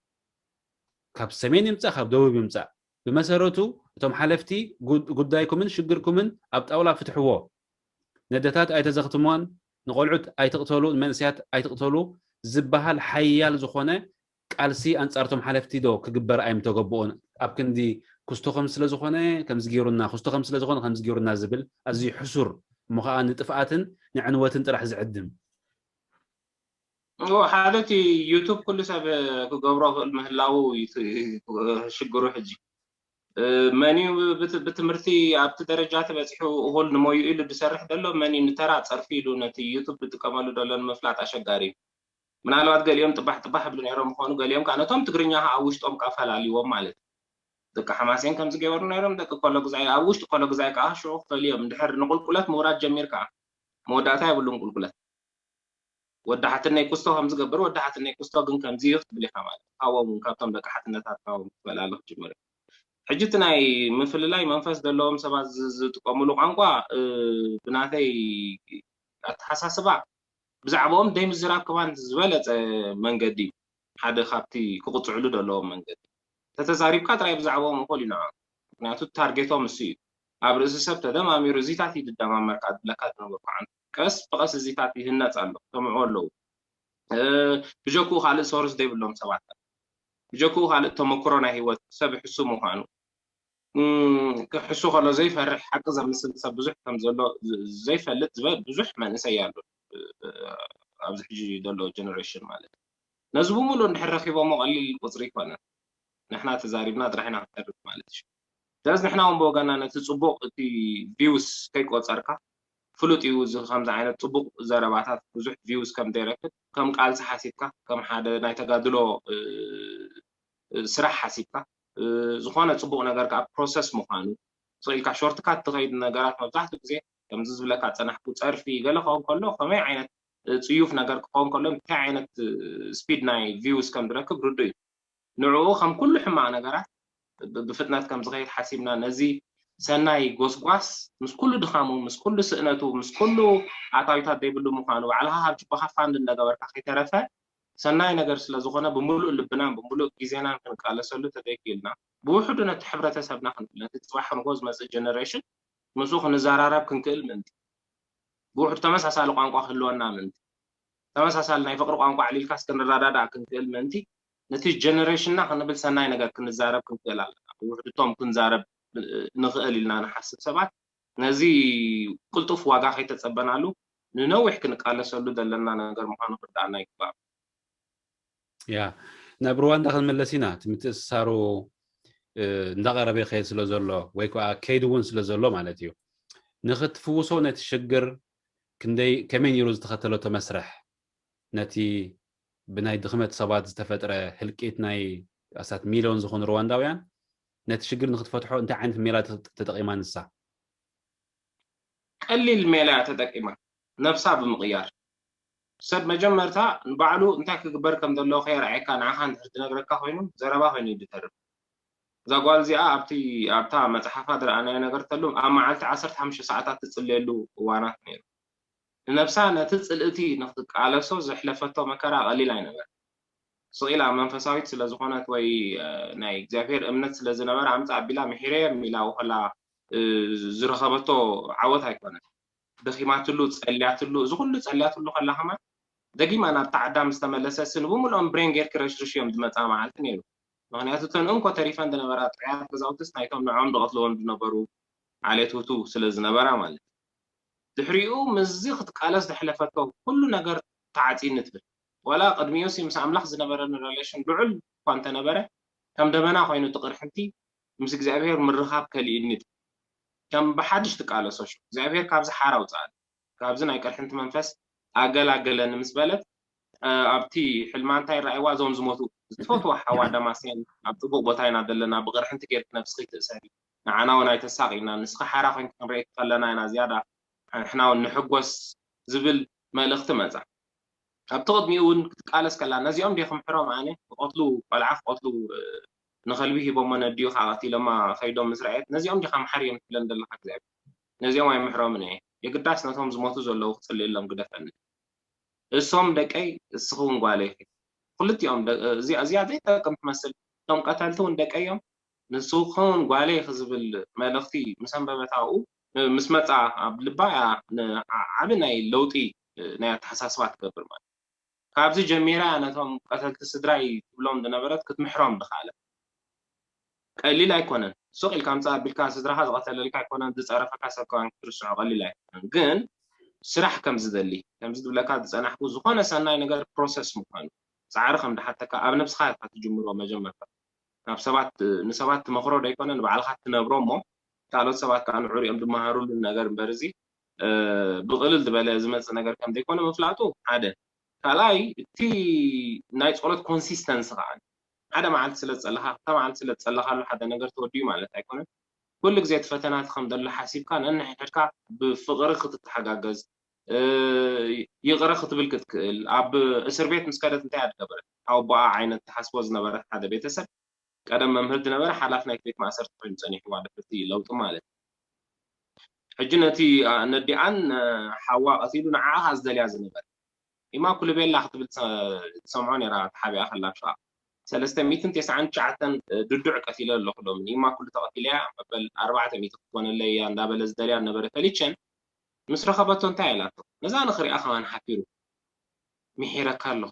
ካብ ሰሜን ይምፃእ ካብ ደቡብ ይምፃእ ብመሰረቱ እቶም ሓለፍቲ ጉድ- ጉዳይኩምን ሽግርኩምን ኣብ ጣውላ ፍትሕዎ። ነደታት ኣይተዘኽትሞን፣ ንቆልዑት ኣይትቕተሉ፣ ንመንእሰያት ኣይትቕተሉ ዝበሃል ሓያል ዝኾነ ቃልሲ ኣንጻርቶም ሓለፍቲ ዶ ክግበር ኣይምተገበኦን? ኣብ ክንዲ ክስቶ ከም ስለ ዝኾነ ከምዚ ገይሩና፣ ክስቶ ከም ስለ ዝኾነ ከምዚ ገይሩና ዝብል ኣዝዩ ሕሱር እሞ ኸዓ ንጥፍኣትን ንዕንወትን ጥራሕ ዝዕድም። እዎ፣ ሓደ እቲ ዩቱብ ኩሉ ሰብ ክገብሮ ክእል ምህላው እዩ እቲ ሽግሩ። ሕጂ መን እዩ ብት- ብትምህርቲ ኣብቲ ደረጃ ተበፂሑ እኹል ንሞዩ ኢሉ ዝሰርሕ ዘሎ፣ መን እዩ ንተራ ፀርፊ ኢሉ ነቲ ዩቱብ ዝጥቀመሉ ዘሎ ንምፍላጥ ኣሸጋሪ እዩ። ምናልባት ገሊኦም ጥባሕ ጥባሕ ይብሉ ነይሮም ምኾኑ፣ ገሊኦም ከዓ ነቶም ትግርኛ ከዓ ኣብ ውሽጦም ከዓ ፈላልዎም ማለት እዩ። ደቂ ሓማሴን ከምዚ ገይሩ ነይሮም፣ ደቂ ኮሎ ግዛይ ኣብ ውሽጢ ኮሎ ግዛይ ከዓ ሽዑ ክፈልዮም። እንድሕር ንቁልቁለት ምውራድ ጀሚር ከዓ መወዳእታ የብሉን ቁልቁለት። ወዲ ሓትነይ ኩስቶ ከም ዝገብር ወዲ ሓትነይ ኩስቶ ግን ከምዚ እዩ ክትብል ኢኻ ማለት እዩ። ካብኦም እውን ካብቶም ደቂ ሓትነታት ካብኦም ክትበላሉ ክትጅምር እዩ። ሕጂ እቲ ናይ ምፍልላይ መንፈስ ዘለዎም ሰባት ዝ- ዝጥቀሙሉ ቋንቋ እ፣ ብናተይ ኣተሓሳስባ ብዛዕባኦም ደይ ምዝራብ ከማን ዝበለፀ መንገዲ እዩ። ሓደ ካብቲ ክቕፅዕሉ ዘለዎም መንገዲ ተተዛሪብካ ጥራይ ብዛዕባኦም እኹል ይንዖ። ምክንያቱ ታርጌቶም እሱ እዩ። ኣብ ርእሲ ሰብ ተደማሚሩ እዚታት እዩ ዝደማመርካ ዝብለካ ዝነበርኩ ዓንቱ ቀስ ብቐስ እዚታት ይህነፅ ኣሎ፣ ሰምዑ ኣለዉ። ብጀክኡ ካልእ ሶርስ ዘይብሎም ሰባት፣ ብጀክኡ ካልእ ተመክሮ ናይ ህይወት ሰብ ይሕሱ ምዃኑ፣ ክሕሱ ከሎ ዘይፈርሕ ሓቂ ዘምስል ሰብ ብዙሕ ከም ዘሎ ዘይፈልጥ ዝበ ብዙሕ መንእሰይ ኣሎ። ኣብዚ ሕጂ ዘሎ ጀነሬሽን ማለት እዩ። ነዚ ብምሉእ እንድሕር ረኪቦሞ ቀሊል ቁፅሪ ይኮነን። ንሕና ተዛሪብና ጥራሕ ኢና ክንተርፍ ማለት እዩ። ስለዚ ንሕና እውን ብወገና ነቲ ፅቡቕ እቲ ቪውስ ከይቆፀርካ ፍሉጥ እዩ እዚ ከምዚ ዓይነት ፅቡቕ ዘረባታት ብዙሕ ቪውስ ከም ዘይረክብ ከም ቃልሲ ሓሲብካ ከም ሓደ ናይ ተጋድሎ ስራሕ ሓሲብካ ዝኾነ ፅቡቕ ነገር ከዓ ፕሮሰስ ምዃኑ ስቕ ኢልካ ሾርትካት ትኸይድ ነገራት መብዛሕትኡ ግዜ ከምዚ ዝብለካ ዝፀናሕኩ ፀርፊ ገለ ክኸውን ከሎ ከመይ ዓይነት ፅዩፍ ነገር ክኸውን ከሎ እንታይ ዓይነት ስፒድ ናይ ቪውስ ከም ዝረክብ ርዱእ እዩ። ንዕኡ ከም ኩሉ ሕማቕ ነገራት ብፍጥነት ከም ዝኸይድ ሓሲብና ነዚ ሰናይ ጎስጓስ ምስ ኩሉ ድኻሙ ምስ ኩሉ ስእነቱ ምስ ኩሉ ኣታዊታት ዘይብሉ ምዃኑ ባዕልኻ ካብ ጅባኻ ፋንድ እንዳገበርካ ከይተረፈ ሰናይ ነገር ስለ ዝኾነ ብምሉእ ልብናን ብምሉእ ግዜናን ክንቃለሰሉ ተደይክልና ብውሕዱ ነቲ ሕብረተሰብና ክንብል ነቲ ፅባሕ ክንጎ ዝመፅእ ጀነሬሽን ምስኡ ክንዘራረብ ክንክእል ምእንቲ ብውሕዱ ተመሳሳሊ ቋንቋ ክህልወና ምእንቲ ተመሳሳሊ ናይ ፍቅሪ ቋንቋ ኣዕሊልካስ ክንረዳዳእ ክንክእል ምእንቲ ነቲ ጀነሬሽንና ክንብል ሰናይ ነገር ክንዛረብ ክንክእል ኣለና። ብውሕዱ ቶም ክንዛረብ ንኽእል ኢልና ንሓስብ ሰባት ነዚ ቅልጡፍ ዋጋ ከይተፀበናሉ ንነዊሕ ክንቃለሰሉ ዘለና ነገር ምዃኑ ክርዳኣና ይግባእ። ያ ናብ ሩዋንዳ ክንመለስ ኢና። እቲ ምትእስሳሩ እንዳቀረበ ይኸይድ ስለ ዘሎ ወይ ከዓ ከይድ እውን ስለ ዘሎ ማለት እዩ። ንክትፍውሶ ነቲ ሽግር ክንደይ ከመይ ነይሩ ዝተኸተለቶ መስርሕ ነቲ ብናይ ድኽመት ሰባት ዝተፈጥረ ህልቂት ናይ ኣስታት ሚልዮን ዝኾኑ ሩዋንዳውያን ነቲ ሽግር ንክትፈትሖ እንታይ ዓይነት ሜላ ተጠቂማ ንሳ? ቀሊል ሜላ እያ ተጠቂማ፣ ነብሳ ብምቕያር። ሰብ መጀመርታ ንባዕሉ እንታይ ክግበር ከም ዘለዎ ከየርኣየካ ንዓኻ እንድሕር ዝነግረካ ኮይኑ ዘረባ ኮይኑ እዩ ዝተርፍ። እዛ ጓል እዚኣ ኣብቲ ኣብታ መጽሓፋ ዝረኣናዮ ነገር ተሉ ኣብ መዓልቲ ዓሰርተ ሓሙሽተ ሰዓታት ትጽልየሉ እዋናት ነይሩ። ንነብሳ ነቲ ጽልእቲ ንክትቃለሶ ዘሕለፈቶ መከራ ቀሊል ኣይነበረ። ስቕ ኢላ መንፈሳዊት ስለ ዝኾነት ወይ ናይ እግዚኣብሔር እምነት ስለ ዝነበረ ኣምጻ ኣቢላ ምሒረዮም ኢላ ውኸላ ዝረኸበቶ ዓወት ኣይኮነን። ደኺማትሉ፣ ጸልያትሉ፣ እዚ ኩሉ ጸልያትሉ ከላ ከማን ደጊማ ናብታ ዓዳ ምስ ተመለሰ ስኒ ብምልኦም ብሬን ጌርኪ ረሽርሽ እዮም ዝመጻ መዓልቲ ነይሩ። ምክንያቱ እተን እንኮ ተሪፈን ዝነበራ ጥዑያት ገዛውትስ ናይቶም ንዕኦም ዝቐትልዎም ዝነበሩ ዓሌት ሁቱ ስለ ዝነበራ ማለት እዩ። ድሕሪኡ ምስዚ ክትቃለስ ዘሕለፈቶ ኩሉ ነገር ተዓጺኒ ትብል። ዋላ ቅድሚኡ ሲ ምስ ኣምላኽ ዝነበረኒ ሪሌሽን ልዑል እኳ እንተነበረ ከም ደበና ኮይኑ እቲ ቅርሕንቲ ምስ እግዚኣብሔር ምርኻብ ከሊእኒ ትብል። ከም ብሓድሽ ትቃለሶ ሽዑ እግዚኣብሔር ካብዚ ሓራ ኣውፅኣኒ፣ ካብዚ ናይ ቅርሕንቲ መንፈስ ኣገላገለኒ ምስ በለት ኣብቲ ሕልማ እንታይ ረኣይዋ እዞም ዝሞቱ ዝፈትዋ ሓዋ ደማስያን ኣብ ፅቡቅ ቦታ ኢና ዘለና ብቅርሕንቲ ጌርኪ ነብስኺ ትእሰሪ ንዓና እውን ኣይተሳቂና ንስኺ ሓራ ኮንኪ ክንርኢ ከለና ኢና ዝያዳ ንሕና እውን ንሕጎስ ዝብል መልእኽቲ መፃ። ኣብቲ ቅድሚኡ እውን ክትቃለስ ከላ ነዚኦም ድየ ክምሕሮም ኣነ ክቐትሉ ቆልዓ ክቐትሉ ንኸልቢ ሂቦሞ ነዲኡ ከዓ ቀቲሎማ ከይዶም ምስ ረኣየት ነዚኦም ዲኻ ምሓር እዮም ትብለን ዘለካ እግዚኣብሔር ነዚኦም ኣይምሕሮምን እየ የግዳስ ነቶም ዝሞቱ ዘለዉ ክፅልእሎም ግደፈኒ እሶም ደቀይ እስኺ እውን ጓለይ ኢኺ። ክልቲኦም እዚኣ እዚኣ ዘይጠቅም ትመስል እቶም ቀተልቲ እውን ደቀይ እዮም ንስኺ እውን ጓለይ ኢኺ ዝብል መልእኽቲ ምስ ኣንበበት ኣብኡ ምስ መፃ ኣብ ልባ እያ ዓቢ ናይ ለውጢ ናይ ኣተሓሳስባ ትገብር ማለት ካብዚ ጀሚራ እያ ነቶም ቀተልቲ ስድራይ ትብሎም ዝነበረት ክትምሕሮም ዝኸኣለት ቀሊል ኣይኮነን። ሱቕ ኢልካ ምጻእ ኣቢልካ ስድራኻ ዝቐተለልካ ኣይኮነን፣ ዝጸረፈካ ሰብ ከማን ክትርስዖ ቀሊል ኣይኮነን። ግን ስራሕ ከም ዝደሊ፣ ከምዚ ዝብለካ ዝጸናሕኩ ዝኾነ ሰናይ ነገር ፕሮሰስ ምዃኑ፣ ጻዕሪ ከም ዝሓተካ ኣብ ነብስኻ ኢኻ ትጅምሮ መጀመርታ። ናብ ሰባት ንሰባት ትመኽሮ ዶ ኣይኮነ ንባዕልኻ ትነብሮ እሞ ካልኦት ሰባት ከኣ ንዑ ሪኦም ዝመሃሩሉ ነገር እምበር እዚ ብቕልል ዝበለ ዝመጽእ ነገር ከም ዘይኮነ ምፍላጡ ሓደ። ካልኣይ እቲ ናይ ጸሎት ኮንሲስተንሲ ከኣ ሓደ መዓልቲ ስለ ዝጸለኻ ክልተ መዓልቲ ስለ ዝጸለኻሉ ሓደ ነገር ተወዲኡ ማለት ኣይኮነን። ኩሉ ግዜ እቲ ፈተናቲ ከም ዘሎ ሓሲብካ ነንሕድሕድካ ብፍቕሪ ክትተሓጋገዝ ይቕረ ክትብል ክትክእል ኣብ እስር ቤት ምስ ከደት እንታይ እያ ዝገበረት? ኣቦኣ ዓይነት ትሓስቦ ዝነበረት ሓደ ቤተሰብ ቀደም መምህር ዝነበረ ሓላፍ ናይቲ ቤት ማእሰርቲ ኮይኑ ጸኒሕዋ ድሕርቲ ለውጢ ማለት እዩ። ሕጂ ነቲ ነዲኣን ሓዋ ቀቲሉ ንዓኣ ዝደልያ ዝነበረ ኢማኩ ልቤላ ክትብል ትሰምዖ ነራ ተሓቢኣ ከላ ብሻ ሰለስተ ሚእትን ተስዓን ትሽዓተን ድዱዕ ቀቲለ ኣለኹ ሎሚ ኢማኩሉ ተቐቲለያ መበል ኣርባዕተ ሚእቲ ክትኮነለይ እያ እንዳበለ ዝደልያ ነበረ ፈሊቸን ምስ ረኸበቶ እንታይ ኢላቶ ነዛ ንኽሪኣ ከማን ሓፊሩ ምሒረካ ኣለኹ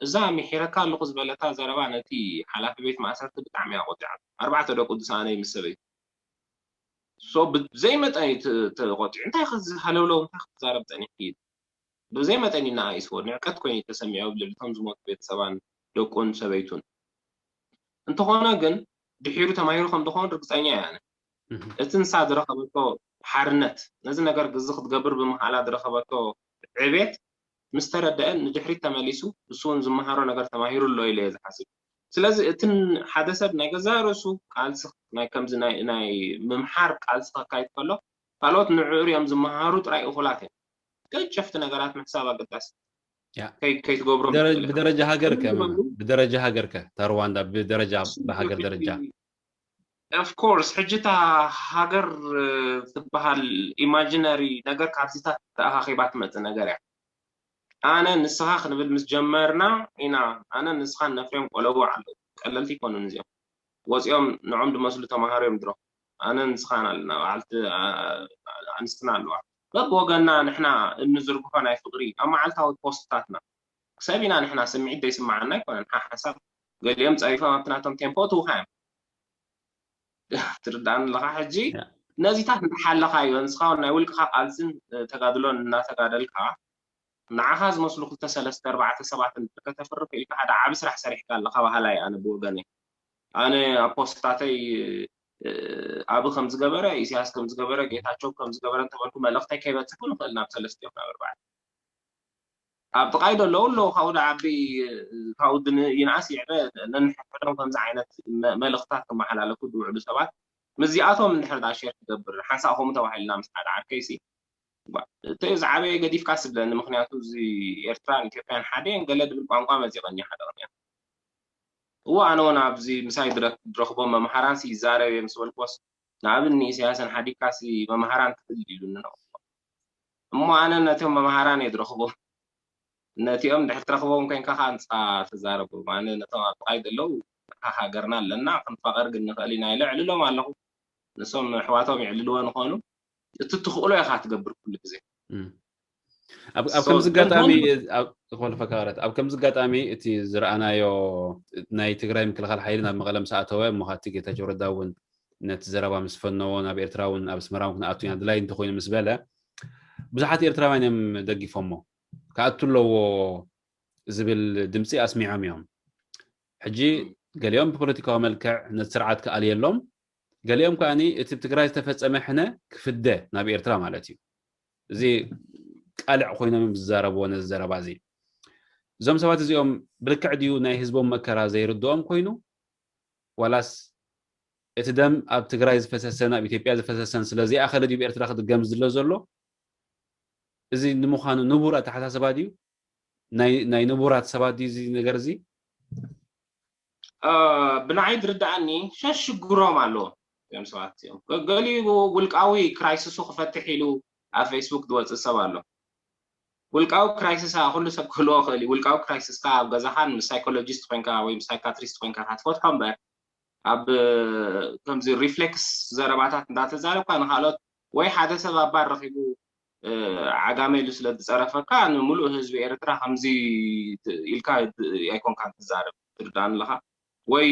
እዛ ምሒረካ ኣለኹ ዝበለታ ዘረባ ነቲ ሓላፊ ቤት ማእሰርቲ ብጣዕሚ እያ ቆጢዓቶ ኣርባዕተ ደቁ ዝሰኣነ ምስ ሰበይቱ so ብዘይ መጠን እዩ ተቆጢዑ እንታይ ከዚ ሃለውለው እንታይ ክትዛረብ ፀኒሕኪ ብዘይ መጠን እዩ ንኣይስዎ ንዕቀት ኮይኑ ተሰሚዑ ኣብ ልዕሊ እቶም ዝሞቱ ቤተሰባን ደቁን ሰበይቱን እንተኾነ ግን ድሒሩ ተማሂሩ ከም ዝኾን ርግፀኛ እያ እቲ ንሳ ዝረኸበቶ ሓርነት ነዚ ነገር ግዚ ክትገብር ብምኽኣላ ዝረኸበቶ ዕቤት ምስ ተረደአ ንድሕሪት ተመሊሱ እሱ እውን ዝመሃሮ ነገር ተማሂሩ ኣሎ ኢለ እየ ዝሓስብ ስለዚ እቲ ሓደ ሰብ ናይ ገዛእ ርእሱ ቃልሲ ናይ ከምዚ ናይ ምምሓር ቃልሲ ከካይድ ከሎ ካልኦት ንዕኡ ሪኦም ዝመሃሩ ጥራይ እኹላት እዮም ገጨፍቲ ነገራት ምሕሳብ ኣገዳሲ ከይትገብሮም ብደረጃ ሃገር ከ ብደረጃ ሃገር ከ እታ ሩዋንዳ ብደረጃ ብሃገር ደረጃ of course ሕጂ እታ ሃገር ትበሃል imaginary ነገር ካብዚታት ተኣኻኺባ ትመፅእ ነገር እያ ኣነ ንስኻ ክንብል ምስ ጀመርና ኢና ኣነ ንስኻን ነፍሬም ቆለቡ ኣለዉ ቀለልቲ ይኮኑን እዚኦም ወፂኦም ንዖም ዝመስሉ ተማሃሮ እዮም ድሮ ኣነ ንስኻን ኣለና በዓልቲ ኣንስትና ኣለዋ በብወገንና ንሕና እንዝርግሖ ናይ ፍቅሪ ኣብ መዓልታዊ ፖስትታትና ሰብ ኢና ንሕና ስምዒት ዘይስምዓና ኣይኮነን ሓሓሳብ ገሊኦም ፀሪፎም ኣብቲ ናቶም ቴምፖ ትውካ እዮም ትርዳእኒ ኣለኻ ሕጂ ነዚታት እንዳሓለኻ እዩ ንስኻ ናይ ውልቅኻ ቃልስን ተጋድሎን እናተጋደልካ ንዓኻ ዝመስሉ ክልተ ሰለስተ ኣርባዕተ ሰባት እንድሕር ከተፍሪ ክኢልካ ሓደ ዓቢ ስራሕ ሰሪሕካ ኣለኻ በሃላይ ኣነ ብወገነይ ኣነ ኣብ ፖስታተይ ኣቢ ከም ዝገበረ ኢሳያስ ከም ዝገበረ ጌታቸው ከም ዝገበረ እንተበልኩ መልእኽተይ ከይበፅሕ እውን ይኽእል ናብ ሰለስቲኦም ናብ ኣርባዕተ ኣብ ጥቓይ ዘለዉ ኣለዉ ካብኡ ዓቢ ካብኡ ይንኣስ ይዕበ ነንሕድሕዶም ከምዚ ዓይነት መልእኽትታት ክመሓላለፉ ዝውዕሉ ሰባት ምስዚኣቶም እንድሕር ዳ ሼር ክገብር ሓንሳእ ከምኡ ተባሂልና ምስ ሓደ ዓርከይሲ እቲ ዝዓበየ ገዲፍካ ስብለኒ ምክንያቱ እዚ ኤርትራን ኢትዮጵያን ሓደ እየን ገለ ድብል ቋንቋ መዚቐኒ ሓደ ቅንያ እዎ ኣነ እውን ኣብዚ ምሳይ ዝረክቦም መምሃራን ይዛረብ እየ ምስ በልክዎስ ንኣብን ንኢሳያስን ሓዲግካሲ መምሃራን ትኽእል ኢሉኒ ነው። እሞ ኣነ ነቶም መምሃራን እየ ዝረኽቦም። ነቲኦም ድሕር ትረኽቦም ኮይንካ ከዓ ኣንፃ ትዛረቦም። ኣነ ነቶም ኣብ ጥቃይ ዘለዉ ሃገርና ኣለና ክንፋቀር ግን ንኽእል ኢና ኢለ ዕልሎም ኣለኹ። ንሶም ኣሕዋቶም ይዕልልዎ ንኾኑ እቲ ትኽእሎ ኢኻ ትገብር ኩሉ ግዜ። ኣብ ከምዚ ጋጣሚ ክፈልፈካ ቅረት ኣብ ከምዚ ጋጣሚ እቲ ዝረኣናዮ ናይ ትግራይ ምክልኻል ሓይሊ ናብ መቐለ ምስ ኣተወ እሞ ካቲ ጌታቸው ረዳ እውን ነቲ ዘረባ ምስ ፈነዎ ናብ ኤርትራ እውን ኣብ ኣስመራ እውን ክንኣቱ ኢና ድላይ እንተኮይኑ ምስ በለ ብዙሓት ኤርትራውያን እዮም ደጊፎሞ። ክኣቱ ኣለዎ ዝብል ድምፂ ኣስሚዖም እዮም። ሕጂ ገሊኦም ብፖለቲካዊ መልክዕ ነቲ ስርዓት ክኣልየሎም፣ ገሊኦም ከኣ እቲ ብትግራይ ዝተፈጸመ ሕነ ክፍደ ናብ ኤርትራ ማለት እዩ። እዚ ቃልዕ ኮይኖም እዮም ዝዛረብዎ ነዚ ዘረባ እዚ። እዞም ሰባት እዚኦም ብልክዕ ድዩ ናይ ህዝቦም መከራ ዘይርድኦም ኮይኑ ዋላስ እቲ ደም ኣብ ትግራይ ዝፈሰሰን ኣብ ኢትዮጵያ ዝፈሰሰን ስለ ዘይኣኸለ ድዩ ኤርትራ ክድገም ዝሎ ዘሎ? እዚ ንምዃኑ ንቡር ኣተሓሳስባ ድዩ? ናይ ናይ ንቡራት ሰባት ድዩ እዚ ነገር እዚ? ብንዓይ ዝርድኣኒ ሸሽ ሽግሮም ኣለዎም እዚኦም ሰባት እዚኦም። ገሊኡ ውልቃዊ ክራይሲሱ ክፈትሕ ኢሉ ኣብ ፌስቡክ ዝወፅእ ሰብ ኣሎ። ውልቃዊ ክራይሲስ ኩሉ ሰብ ክህልዎ ክእል እዩ። ውልቃዊ ክራይሲስካ ኣብ ገዛኻን ምስ ሳይኮሎጂስት ኮይንካ ወይ ምስ ሳይካትሪስት ኮይንካ ክትፈትሖ እምበር ኣብ ከምዚ ሪፍሌክስ ዘረባታት እንዳተዛረብካ ንካልኦት ወይ ሓደ ሰብ ኣብ ባር ረኪቡ ዓጋመ ኢሉ ስለ ዝፀረፈካ ንምሉእ ህዝቢ ኤርትራ ከምዚ ኢልካ ኣይኮንካን ትዛረብ ትርዳእኒ ኣለካ ወይ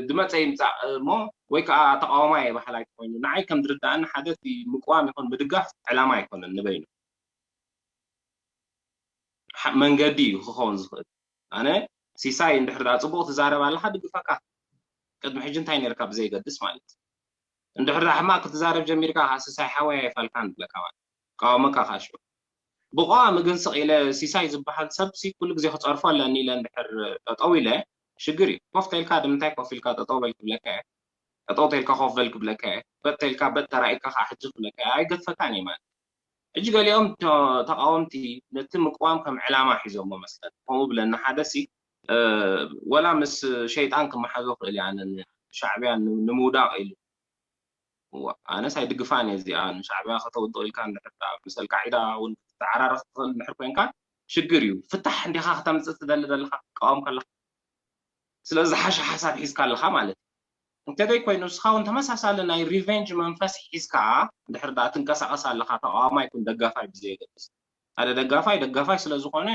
ዝመፀ ይምፃእ እሞ ወይ ከዓ ተቃዋማይ ይበሃል ኣይኮይኑ ንዓይ ከም ዝርዳእኒ ሓደ ምቅዋም ይኮን ምድጋፍ ዕላማ ኣይኮነን ንበይኑ መንገዲ እዩ ክኸውን ዝኽእል ኣነ ሲሳይ እንድሕር ዳ ፅቡቅ ትዛረብ ኣለካ ድግፈካ ቅድሚ ሕጂ እንታይ ነርካ ብዘይገድስ ማለት እንድሕር ዳ ሕማቅ ክትዛረብ ጀሚርካ ከዓ ሲሳይ ሓወይ ኣይፋልካን ብለካ ማለት ቃወመካ ከዓ ሽዑ ብቋሚ ግን ስቕ ኢለ ሲሳይ ዝበሃል ሰብ ሲ ኩሉ ግዜ ክፀርፎ ኣለኒ ኢለ እንድሕር ጠጠው ኢለ ሽግር እዩ ኮፍ ተልካ ድምንታይ ኮፍ ኢልካ ጠጠው በል ክብለካ እየ ጠጠው ተልካ ኮፍ በል ክብለካ እየ በጥ ተልካ በጥ ተራኢካ ከዓ ሕጂ ክብለካ እየ ኣይገድፈካን እየ ማለት ሕጂ ገሊኦም ተቃወምቲ ነቲ ምቅዋም ከም ዕላማ ሒዞሞ መስለን ከምኡ ብለኒ ሓደ ሲ ወላ ምስ ሸይጣን ክመሓዞ ክእል እያ ሻዕብያ ንምውዳቅ ኢሉ ኣነስ ኣይድግፋን እየ እዚኣ ንሻዕብያ ከተውድቕ ኢልካ እንድሕር ምስ ኣልቃዒዳ እውን ክትተዓራረኽ ትኽእል እንድሕር ኮይንካ ሽግር እዩ ፍታሕ እንዲኻ ክተምፅእ ትደሊ ዘለካ ክትቃወም ከለካ ስለዚ ዝሓሸ ሓሳብ ሒዝካ ኣለካ ማለት እዩ እንተደይ ኮይኑ ንስኻ እውን ተመሳሳሊ ናይ ሪቨንጅ መንፈስ ሒዝካ እንድሕር ዳ ትንቀሳቀስ ኣለካ ተቃዋማይ ይኩን ደጋፋይ ብዘየገድስ ሓደ ደጋፋይ ደጋፋይ ስለዝኮነ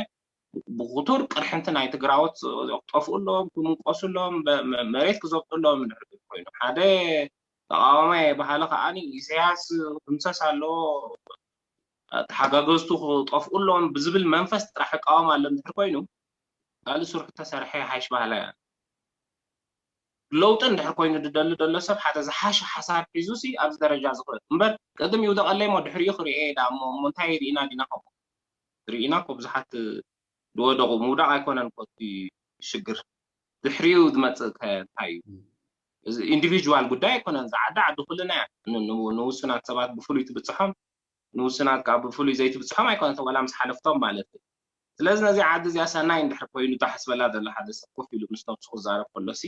ብክቱር ቅርሕንቲ ናይ ትግራዎት ክጠፍኡ ኣለዎም ክምንቀሱ ኣለዎም መሬት ክዘብጡ ኣለዎም እንድሕር ኮይኑ ሓደ ተቃዋማይ ባህሊ ከዓ ኢሳያስ ክምሰስ ኣለዎ ተሓጋገዝቱ ክጠፍኡ ኣለዎም ብዝብል መንፈስ ጥራሕ ይቃወም ኣሎ እንድሕር ኮይኑ ካልእ ስርሑ ተሰርሐ ይሓይሽ ባህላ እያ ለውጢ እንድሕር ኮይኑ ዝደሊ ዘሎ ሰብ ሓደ ዝሓሸ ሓሳብ ሒዙ ሲ ኣብዚ ደረጃ ዝኽእል እምበር ቅድም ይውደቀለይ ሞ ድሕሪኡ ክሪኤ ዳ እሞ እንታይ ርኢና ዲና ከምኡ ርኢና እኮ ብዙሓት ዝወደቁ ምውዳቅ ኣይኮነን እኮ እቲ ሽግር ድሕሪኡ ዝመፅእ ከ እንታይ እዩ እዚ ኢንዲቪጁዋል ጉዳይ ኣይኮነን ዝዓዲ ዓዲ ኩልና እያ ንውሱናት ሰባት ብፍሉይ ትብፅሖም ንውሱናት ከዓ ብፍሉይ ዘይትብፅሖም ኣይኮነትን ዋላ ምስ ሓለፍቶም ማለት እዩ ስለዚ ነዚ ዓዲ እዚኣ ሰናይ እንድሕር ኮይኑ እታ ሕስበላ ዘሎ ሓደ ሰብ ኮፍ ኢሉ ምስ ነብሱ ክዛረብ ከሎሲ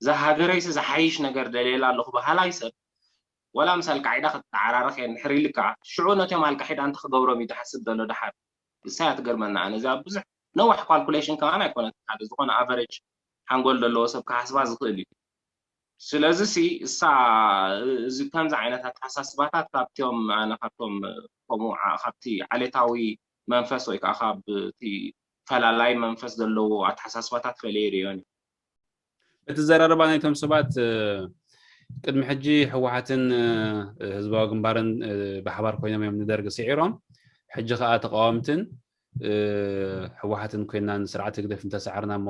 እዛ ሃገረይሲ ዝሓይሽ ነገር ደልየላ ኣለኹ በሃላይ ሰብ ዋላ ምስ ኣልቃዒዳ ክትተዓራረኽ እየ እንድሕር ኢሉ ከዓ ሽዑ ነቶም ኣልቃዒዳ እንታይ ክገብሮም እዩ ዝሓስብ ዘሎ ደሓር ንሳ እያ ትገርመና ኣነ እዚኣ ብዙሕ ነዋሕ ካልኩሌሽን ከማን ኣይኮነትን ሓደ ዝኾነ ኣቨሬጅ ሓንጎል ዘለዎ ሰብ ክሓስባ ዝኽእል እዩ ስለዚ ሲ እሳ እዚ ከምዚ ዓይነት ኣተሓሳስባታት ካብቲኦም ኣነ ካብቶም ከምኡ ዓ- ካብቲ ዓሌታዊ መንፈስ ወይ ከዓ ካብቲ ፈላላይ መንፈስ ዘለዎ ኣተሓሳስባታት ፈለየ ይርእዮን እዩ እቲ ዘራርባ ናይቶም ሰባት እ፣ ቅድሚ ሕጂ ህወሓትን እ፣ ህዝባዊ ግንባርን እ፣ ብሓባር ኮይኖም እዮም ንደርጊ ስዒሮም ሕጂ ከዓ ተቃወምትን እ፣ ህወሓትን ኮይና ንስርዓት ህግደፍ እንተሰዓርና እሞ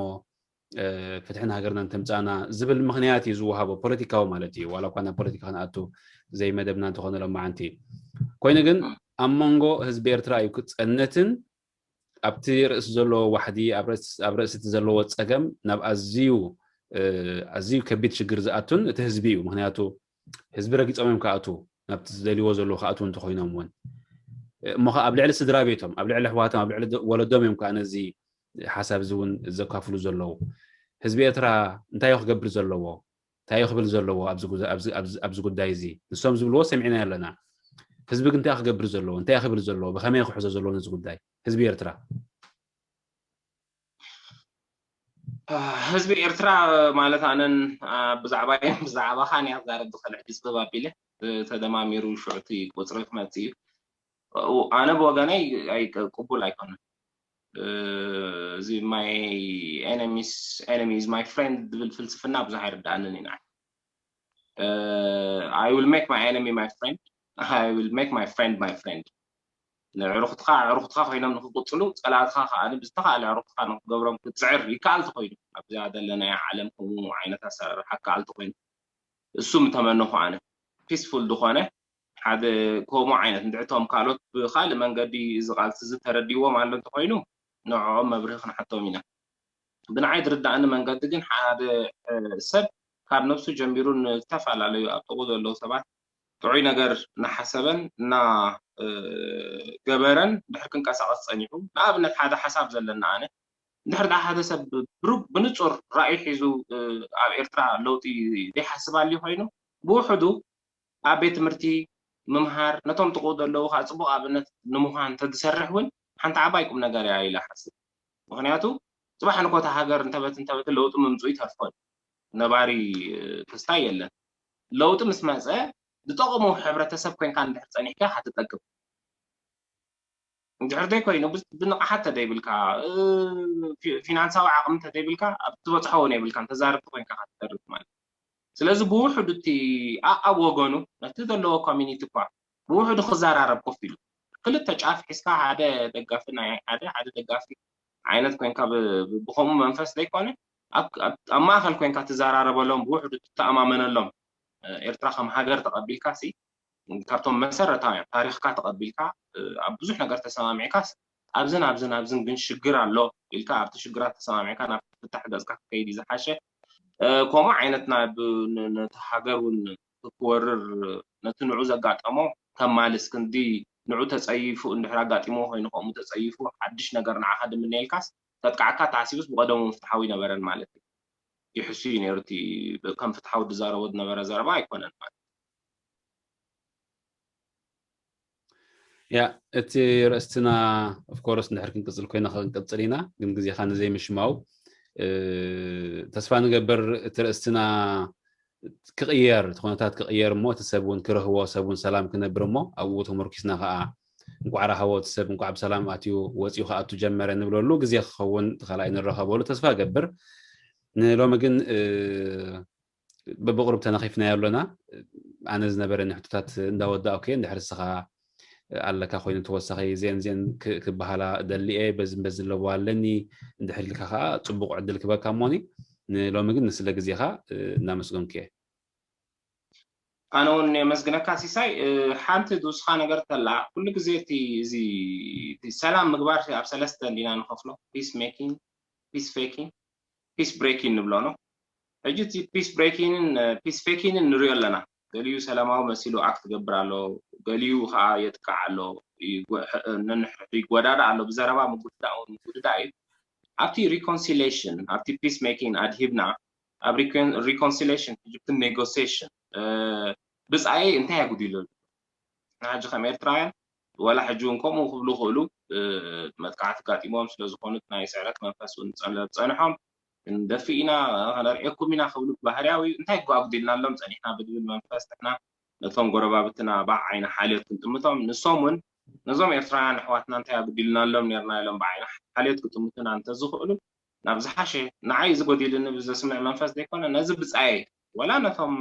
ፍትሕን ሃገርና እንተምፃእና ዝብል ምክንያት እዩ ዝወሃቦ ፖለቲካዊ ማለት እዩ ዋላ እኳ ናብ ፖለቲካ ክንኣቱ ዘይመደብና እንተኾነ ሎማዓንቲ ኮይኑ ግን ኣብ መንጎ ህዝቢ ኤርትራ እዩ ክፀነትን ኣብቲ ርእሲ ዘለዎ ዋሕዲ ኣብ ርእሲ እቲ ዘለዎ ፀገም ናብ ኣዝዩ ኣዝዩ ከቢድ ሽግር ዝኣቱን እቲ ህዝቢ እዩ ምክንያቱ ህዝቢ ረጊፆም እዮም ክኣቱ ናብቲ ዝደልይዎ ዘለዉ ክኣትዉ እንተኮይኖም እውን እሞ ኣብ ልዕሊ ስድራ ቤቶም ኣብ ልዕሊ ኣሕዋቶም ኣብ ልዕሊ ወለዶም እዮም ከዓ ነዚ ሓሳብ እዚ እውን ዘካፍሉ ዘለዉ ህዝቢ ኤርትራ እንታይ እዩ ክገብር ዘለዎ? እንታይ እዩ ክብል ዘለዎ ኣብዚ ጉዛ- ኣብዚ- ኣብዚ- ኣብዚ ጉዳይ እዚ? ንሶም ዝብልዎ ሰሚዕና ኣለና። ህዝቢ ግን እንታይ እዩ ክገብር ዘለዎ? እንታይ እዩ ክብል ዘለዎ? ብኸመይ እዩ ክሕዞ ዘለዎ ነዚ ጉዳይ? ህዝቢ ኤርትራ ህዝቢ ኤርትራ ማለት ኣነን ብዛዕባ ብዛዕባኻን እያ ክዛረብ ዝኽእል ሕጂ ጽበብ ኣቢለ ተደማሚሩ ሽዑቲ ቁፅሪ ክመፅእ እዩ። ኣነ ብወገነይ ቅቡል ኣይኮነን። እዚ my enemies enemy is my friend ዝብል ፍልስፍና ብዙሕ ኣይርዳኣንን ኢና። I will make my enemy my friend, I will make my friend my friend። ንዕሩኽትኻ ዕሩኽትኻ ኮይኖም ንክቅፅሉ ፀላእትኻ ከዓ ብዝተካእለ ዕሩኽትኻ ንክገብሮም ክትፅዕር ይከኣል ተኮይኑ ኣብዚኣ ዘለናያ ዓለም ከምኡ ዓይነት ኣሰራርሓ ከኣል ተኮይኑ እሱ ምተመነኹ ኣነ ፒስፉል ዝኾነ ሓደ ከምኡ ዓይነት እንድሕቶም ካልኦት ብካልእ መንገዲ እዚ ቃልሲ እዚ ተረዲዎም ኣሎ እንተኮይኑ ንዕኦም መብርሂ ክንሓቶም ኢና። ብንዓይ ዝርዳእኒ መንገዲ ግን ሓደ ሰብ ካብ ነብሱ ጀሚሩ ንዝተፈላለዩ ኣብ ጥቁ ዘለዉ ሰባት ጥዑይ ነገር እናሓሰበን እናገበረን ድሕር ክንቀሳቀስ ፀኒሑ ንኣብነት ሓደ ሓሳብ ዘለና ኣነ እንድሕር ደኣ ሓደ ሰብ ብሩብ ብንፁር ራእይ ሒዙ ኣብ ኤርትራ ለውጢ ዘይሓስብ ኣልዩ ኮይኑ ብውሕዱ ኣብ ቤት ትምህርቲ ምምሃር ነቶም ጥቁ ዘለዉ ከዓ ፅቡቅ ኣብነት ንምዃን ተዝሰርሕ እውን ሓንቲ ዓባይ ቁም ነገር እያ ኢለ ሓስብ። ምክንያቱ ፅባሕ ንኮታ ሃገር እንተበት እንተበት ለውጢ ምምፅኡ ይተርፎ ነባሪ ክስታይ የለን። ለውጢ ምስ መፀ ዝጠቕሙ ሕብረተሰብ ኮይንካ እንድሕር ፀኒሕካ ክትጠቅም እንድሕር ዘይኮይኑ ብንቕሓት ተደይብልካ ፊናንሳዊ ዓቕሚ ተደይብልካ ኣብ ትበፅሖ እውን የብልካ ተዛረብቲ ኮይንካ ክትተርፍ ማለት ስለዚ ብውሕዱ እቲ ኣብ ወገኑ ነቲ ዘለዎ ኮሚኒቲ እኳ ብውሕዱ ክዘራረብ ኮፍ ኢሉ ክልተ ጫፍ ሒዝካ ሓደ ደጋፊ ናይ ሓደ ሓደ ደጋፊ ዓይነት ኮይንካ ብከምኡ መንፈስ ዘይኮነ ኣብ ማእከል ኮይንካ ትዘራረበሎም ብውሕዱ ትተኣማመነሎም ኤርትራ ከም ሃገር ተቐቢልካ ሲ ካብቶም መሰረታውያን ታሪኽካ ተቐቢልካ ኣብ ብዙሕ ነገር ተሰማሚዕካስ ኣብዝን ኣብዝን ኣብዝን ግን ሽግር ኣሎ ኢልካ ኣብቲ ሽግራት ተሰማሚዕካ ናብ ፍታሕ ገፅካ ክከይድ እዩ ዝሓሸ። ከምኡ ዓይነት ነቲ ሃገር እውን ክወርር ነቲ ንዑ ዘጋጠሞ ከማልስ ክንዲ ንዑ ተፀይፉ እንድሕር ኣጋጢሞ ኮይኑ ከምኡ ተፀይፉ ሓድሽ ነገር ንዓኻ ድምነየልካስ ተጥቃዕካ ተሓሲቡስ ብቀደሙ ፍትሓዊ ይነበረን ማለት እዩ። ይሕሱ እዩ ነይሩ እቲ ከም ፍትሓዊ ዝዛረቦ ዝነበረ ዘረባ ኣይኮነን ማለት ያ እቲ ርእስትና ኦፍኮርስ እንድሕር ክንቅፅል ኮይና ክንቅፅል ኢና ግን ግዜኻ ንዘይምሽማው ተስፋ ንገብር እቲ ርእስትና ክቕየር እቲ ኩነታት ክቕየር እሞ እቲ ሰብ እውን ክረህቦ ሰብ እውን ሰላም ክነብር እሞ ኣብኡ ተመርኪስና ከዓ እንቋዕ ረሃቦ እቲ ሰብ እንቋዕ ብሰላም ኣትዩ ወፂኡ ክኣቱ ጀመረ ንብለሉ ግዜ ክኸውን እቲ ካልኣይ ንረኸበሉ ተስፋ ገብር ንሎሚ ግን ብብቕሩብ ተነኺፍናዮ ኣሎና ኣነ ዝነበረኒ ሕቶታት እንዳወዳእኩ እየ እንድሕር ስኻ ኣለካ ኮይኑ ተወሳኺ ዜን ዜን ክበሃላ ደሊ እየ በዚ በዚ ኣለዎ ኣለኒ እንድሕር ኢልካ ከዓ ፅቡቅ ዕድል ክበካ እሞኒ ንሎሚ ግን ንስለ ግዜኻ እናመስገንኩ እየ ኣነ እውን የመስግነካ ሲሳይ ሓንቲ ዝውስኻ ነገር ተላ ኩሉ ግዜ እቲ እዚ ሰላም ምግባር ኣብ ሰለስተ እንዲና ንኸፍሎ peace making peace faking peace breaking ንብሎ ነው ሕጂ እቲ peace breaking ን peace faking ን ንሪኦ ኣለና ገሊኡ ሰላማዊ መሲሉ ኣክት ትገብር ኣሎ ገሊኡ ከዓ የጥቃዕ ኣሎ ነንሕቱ ይጎዳዳ ኣሎ ብዘረባ ምጉድዳእ እውን ምጉድዳእ እዩ ኣብቲ reconciliation ኣብቲ peace making ኣድሂብና ኣብ reconciliation ሕጂ እቲ negotiation ብፃይ እንታይ ኣጉዲሉ ኣሎ ንሕጂ ከም ኤርትራውያን ወላ ሕጂ እውን ከምኡ ክብሉ ክእሉ መጥቃዕቲ ጋጢሞም ስለዝኾኑ ናይ ስዕረት መንፈስ እውን ዝፀንሖም ክንደፊ ኢና ከነርኤኩም ኢና ክብሉ ባህርያዊ እንታይ ጓጉዲልናሎም ፀኒሕና ብዝብል መንፈስ ንሕና ነቶም ጎረባብትና ባዕ ዓይኒ ሓልዮት ክንጥምቶም ንሶም እውን ነዞም ኤርትራውያን ኣሕዋትና እንታይ ኣጉዲልናሎም ነርና ኢሎም ብዓይኒ ሓልዮት ክጥምቱና እንተዝኽእሉ ናብ ዝሓሸ ንዓይ እዚ ጎዲልኒ ብዘስምዕ መንፈስ ዘይኮነ ነዚ ብፃየይ ወላ ነቶም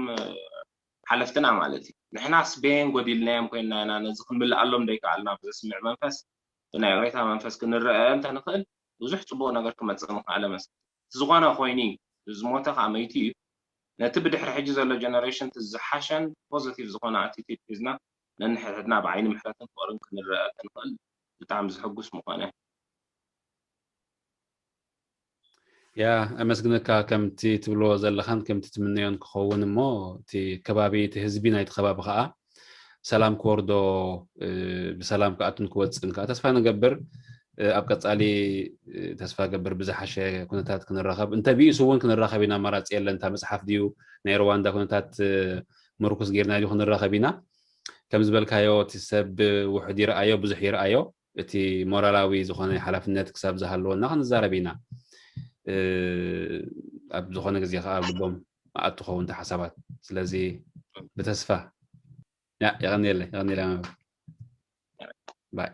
ሓለፍትና ማለት እዩ ንሕናስ በየን ጎዲልናዮም ኮይንና ኢና ነዚ ክንምልኣሎም ዘይከኣልና ብዘስምዕ መንፈስ ብናይ ቅሬታ መንፈስ ክንረአ እንተንኽእል ብዙሕ ፅቡቅ ነገር ክመፅእ ምኽኣለ መስል ዝኾነ ኮይኑ ዝሞተ ከዓ መይቱ እዩ ነቲ ብድሕሪ ሕጂ ዘሎ ጀነሬሽን ዝሓሸን ፖዘቲቭ ዝኾነ ኣቲቲድ ሒዝና ነንሕድሕድና ብዓይኒ ምሕረትን ፍቅርን ክንረአ እንተንኽእል ብጣዕሚ ዝሕጉስ ምኾነ ያ ኣመስግነካ ከምቲ ትብልዎ ዘለኻን ከምቲ ትምነዮን ክኸውን እሞ እቲ ከባቢ እቲ ህዝቢ ናይቲ ከባቢ ከዓ ሰላም ክወርዶ ብሰላም ክኣቱን ክወፅን ከዓ ተስፋ ንገብር ኣብ ቀፃሊ ተስፋ ገብር ብዝሓሸ ኩነታት ክንራኸብ፣ እንተ ብኢሱ እውን ክንራኸብ ኢና። ኣማራፂ የለን። እታ መፅሓፍ ድዩ ናይ ሩዋንዳ ኩነታት ምርኩስ ጌርና ድዩ ክንራኸብ ኢና። ከም ዝበልካዮ እቲ ሰብ ውሕድ ይረኣዮ፣ ብዙሕ ይረኣዮ። እቲ ሞራላዊ ዝኾነ ሓላፍነት ክሳብ ዝሃለወና ክንዛረብ ኢና። ኣብ ዝኾነ ግዜ ከዓ ኣብ ልቦም መኣት ትኸውን ሓሳባት። ስለዚ ብተስፋ የቐኒየለ የቐኒየለ ባይ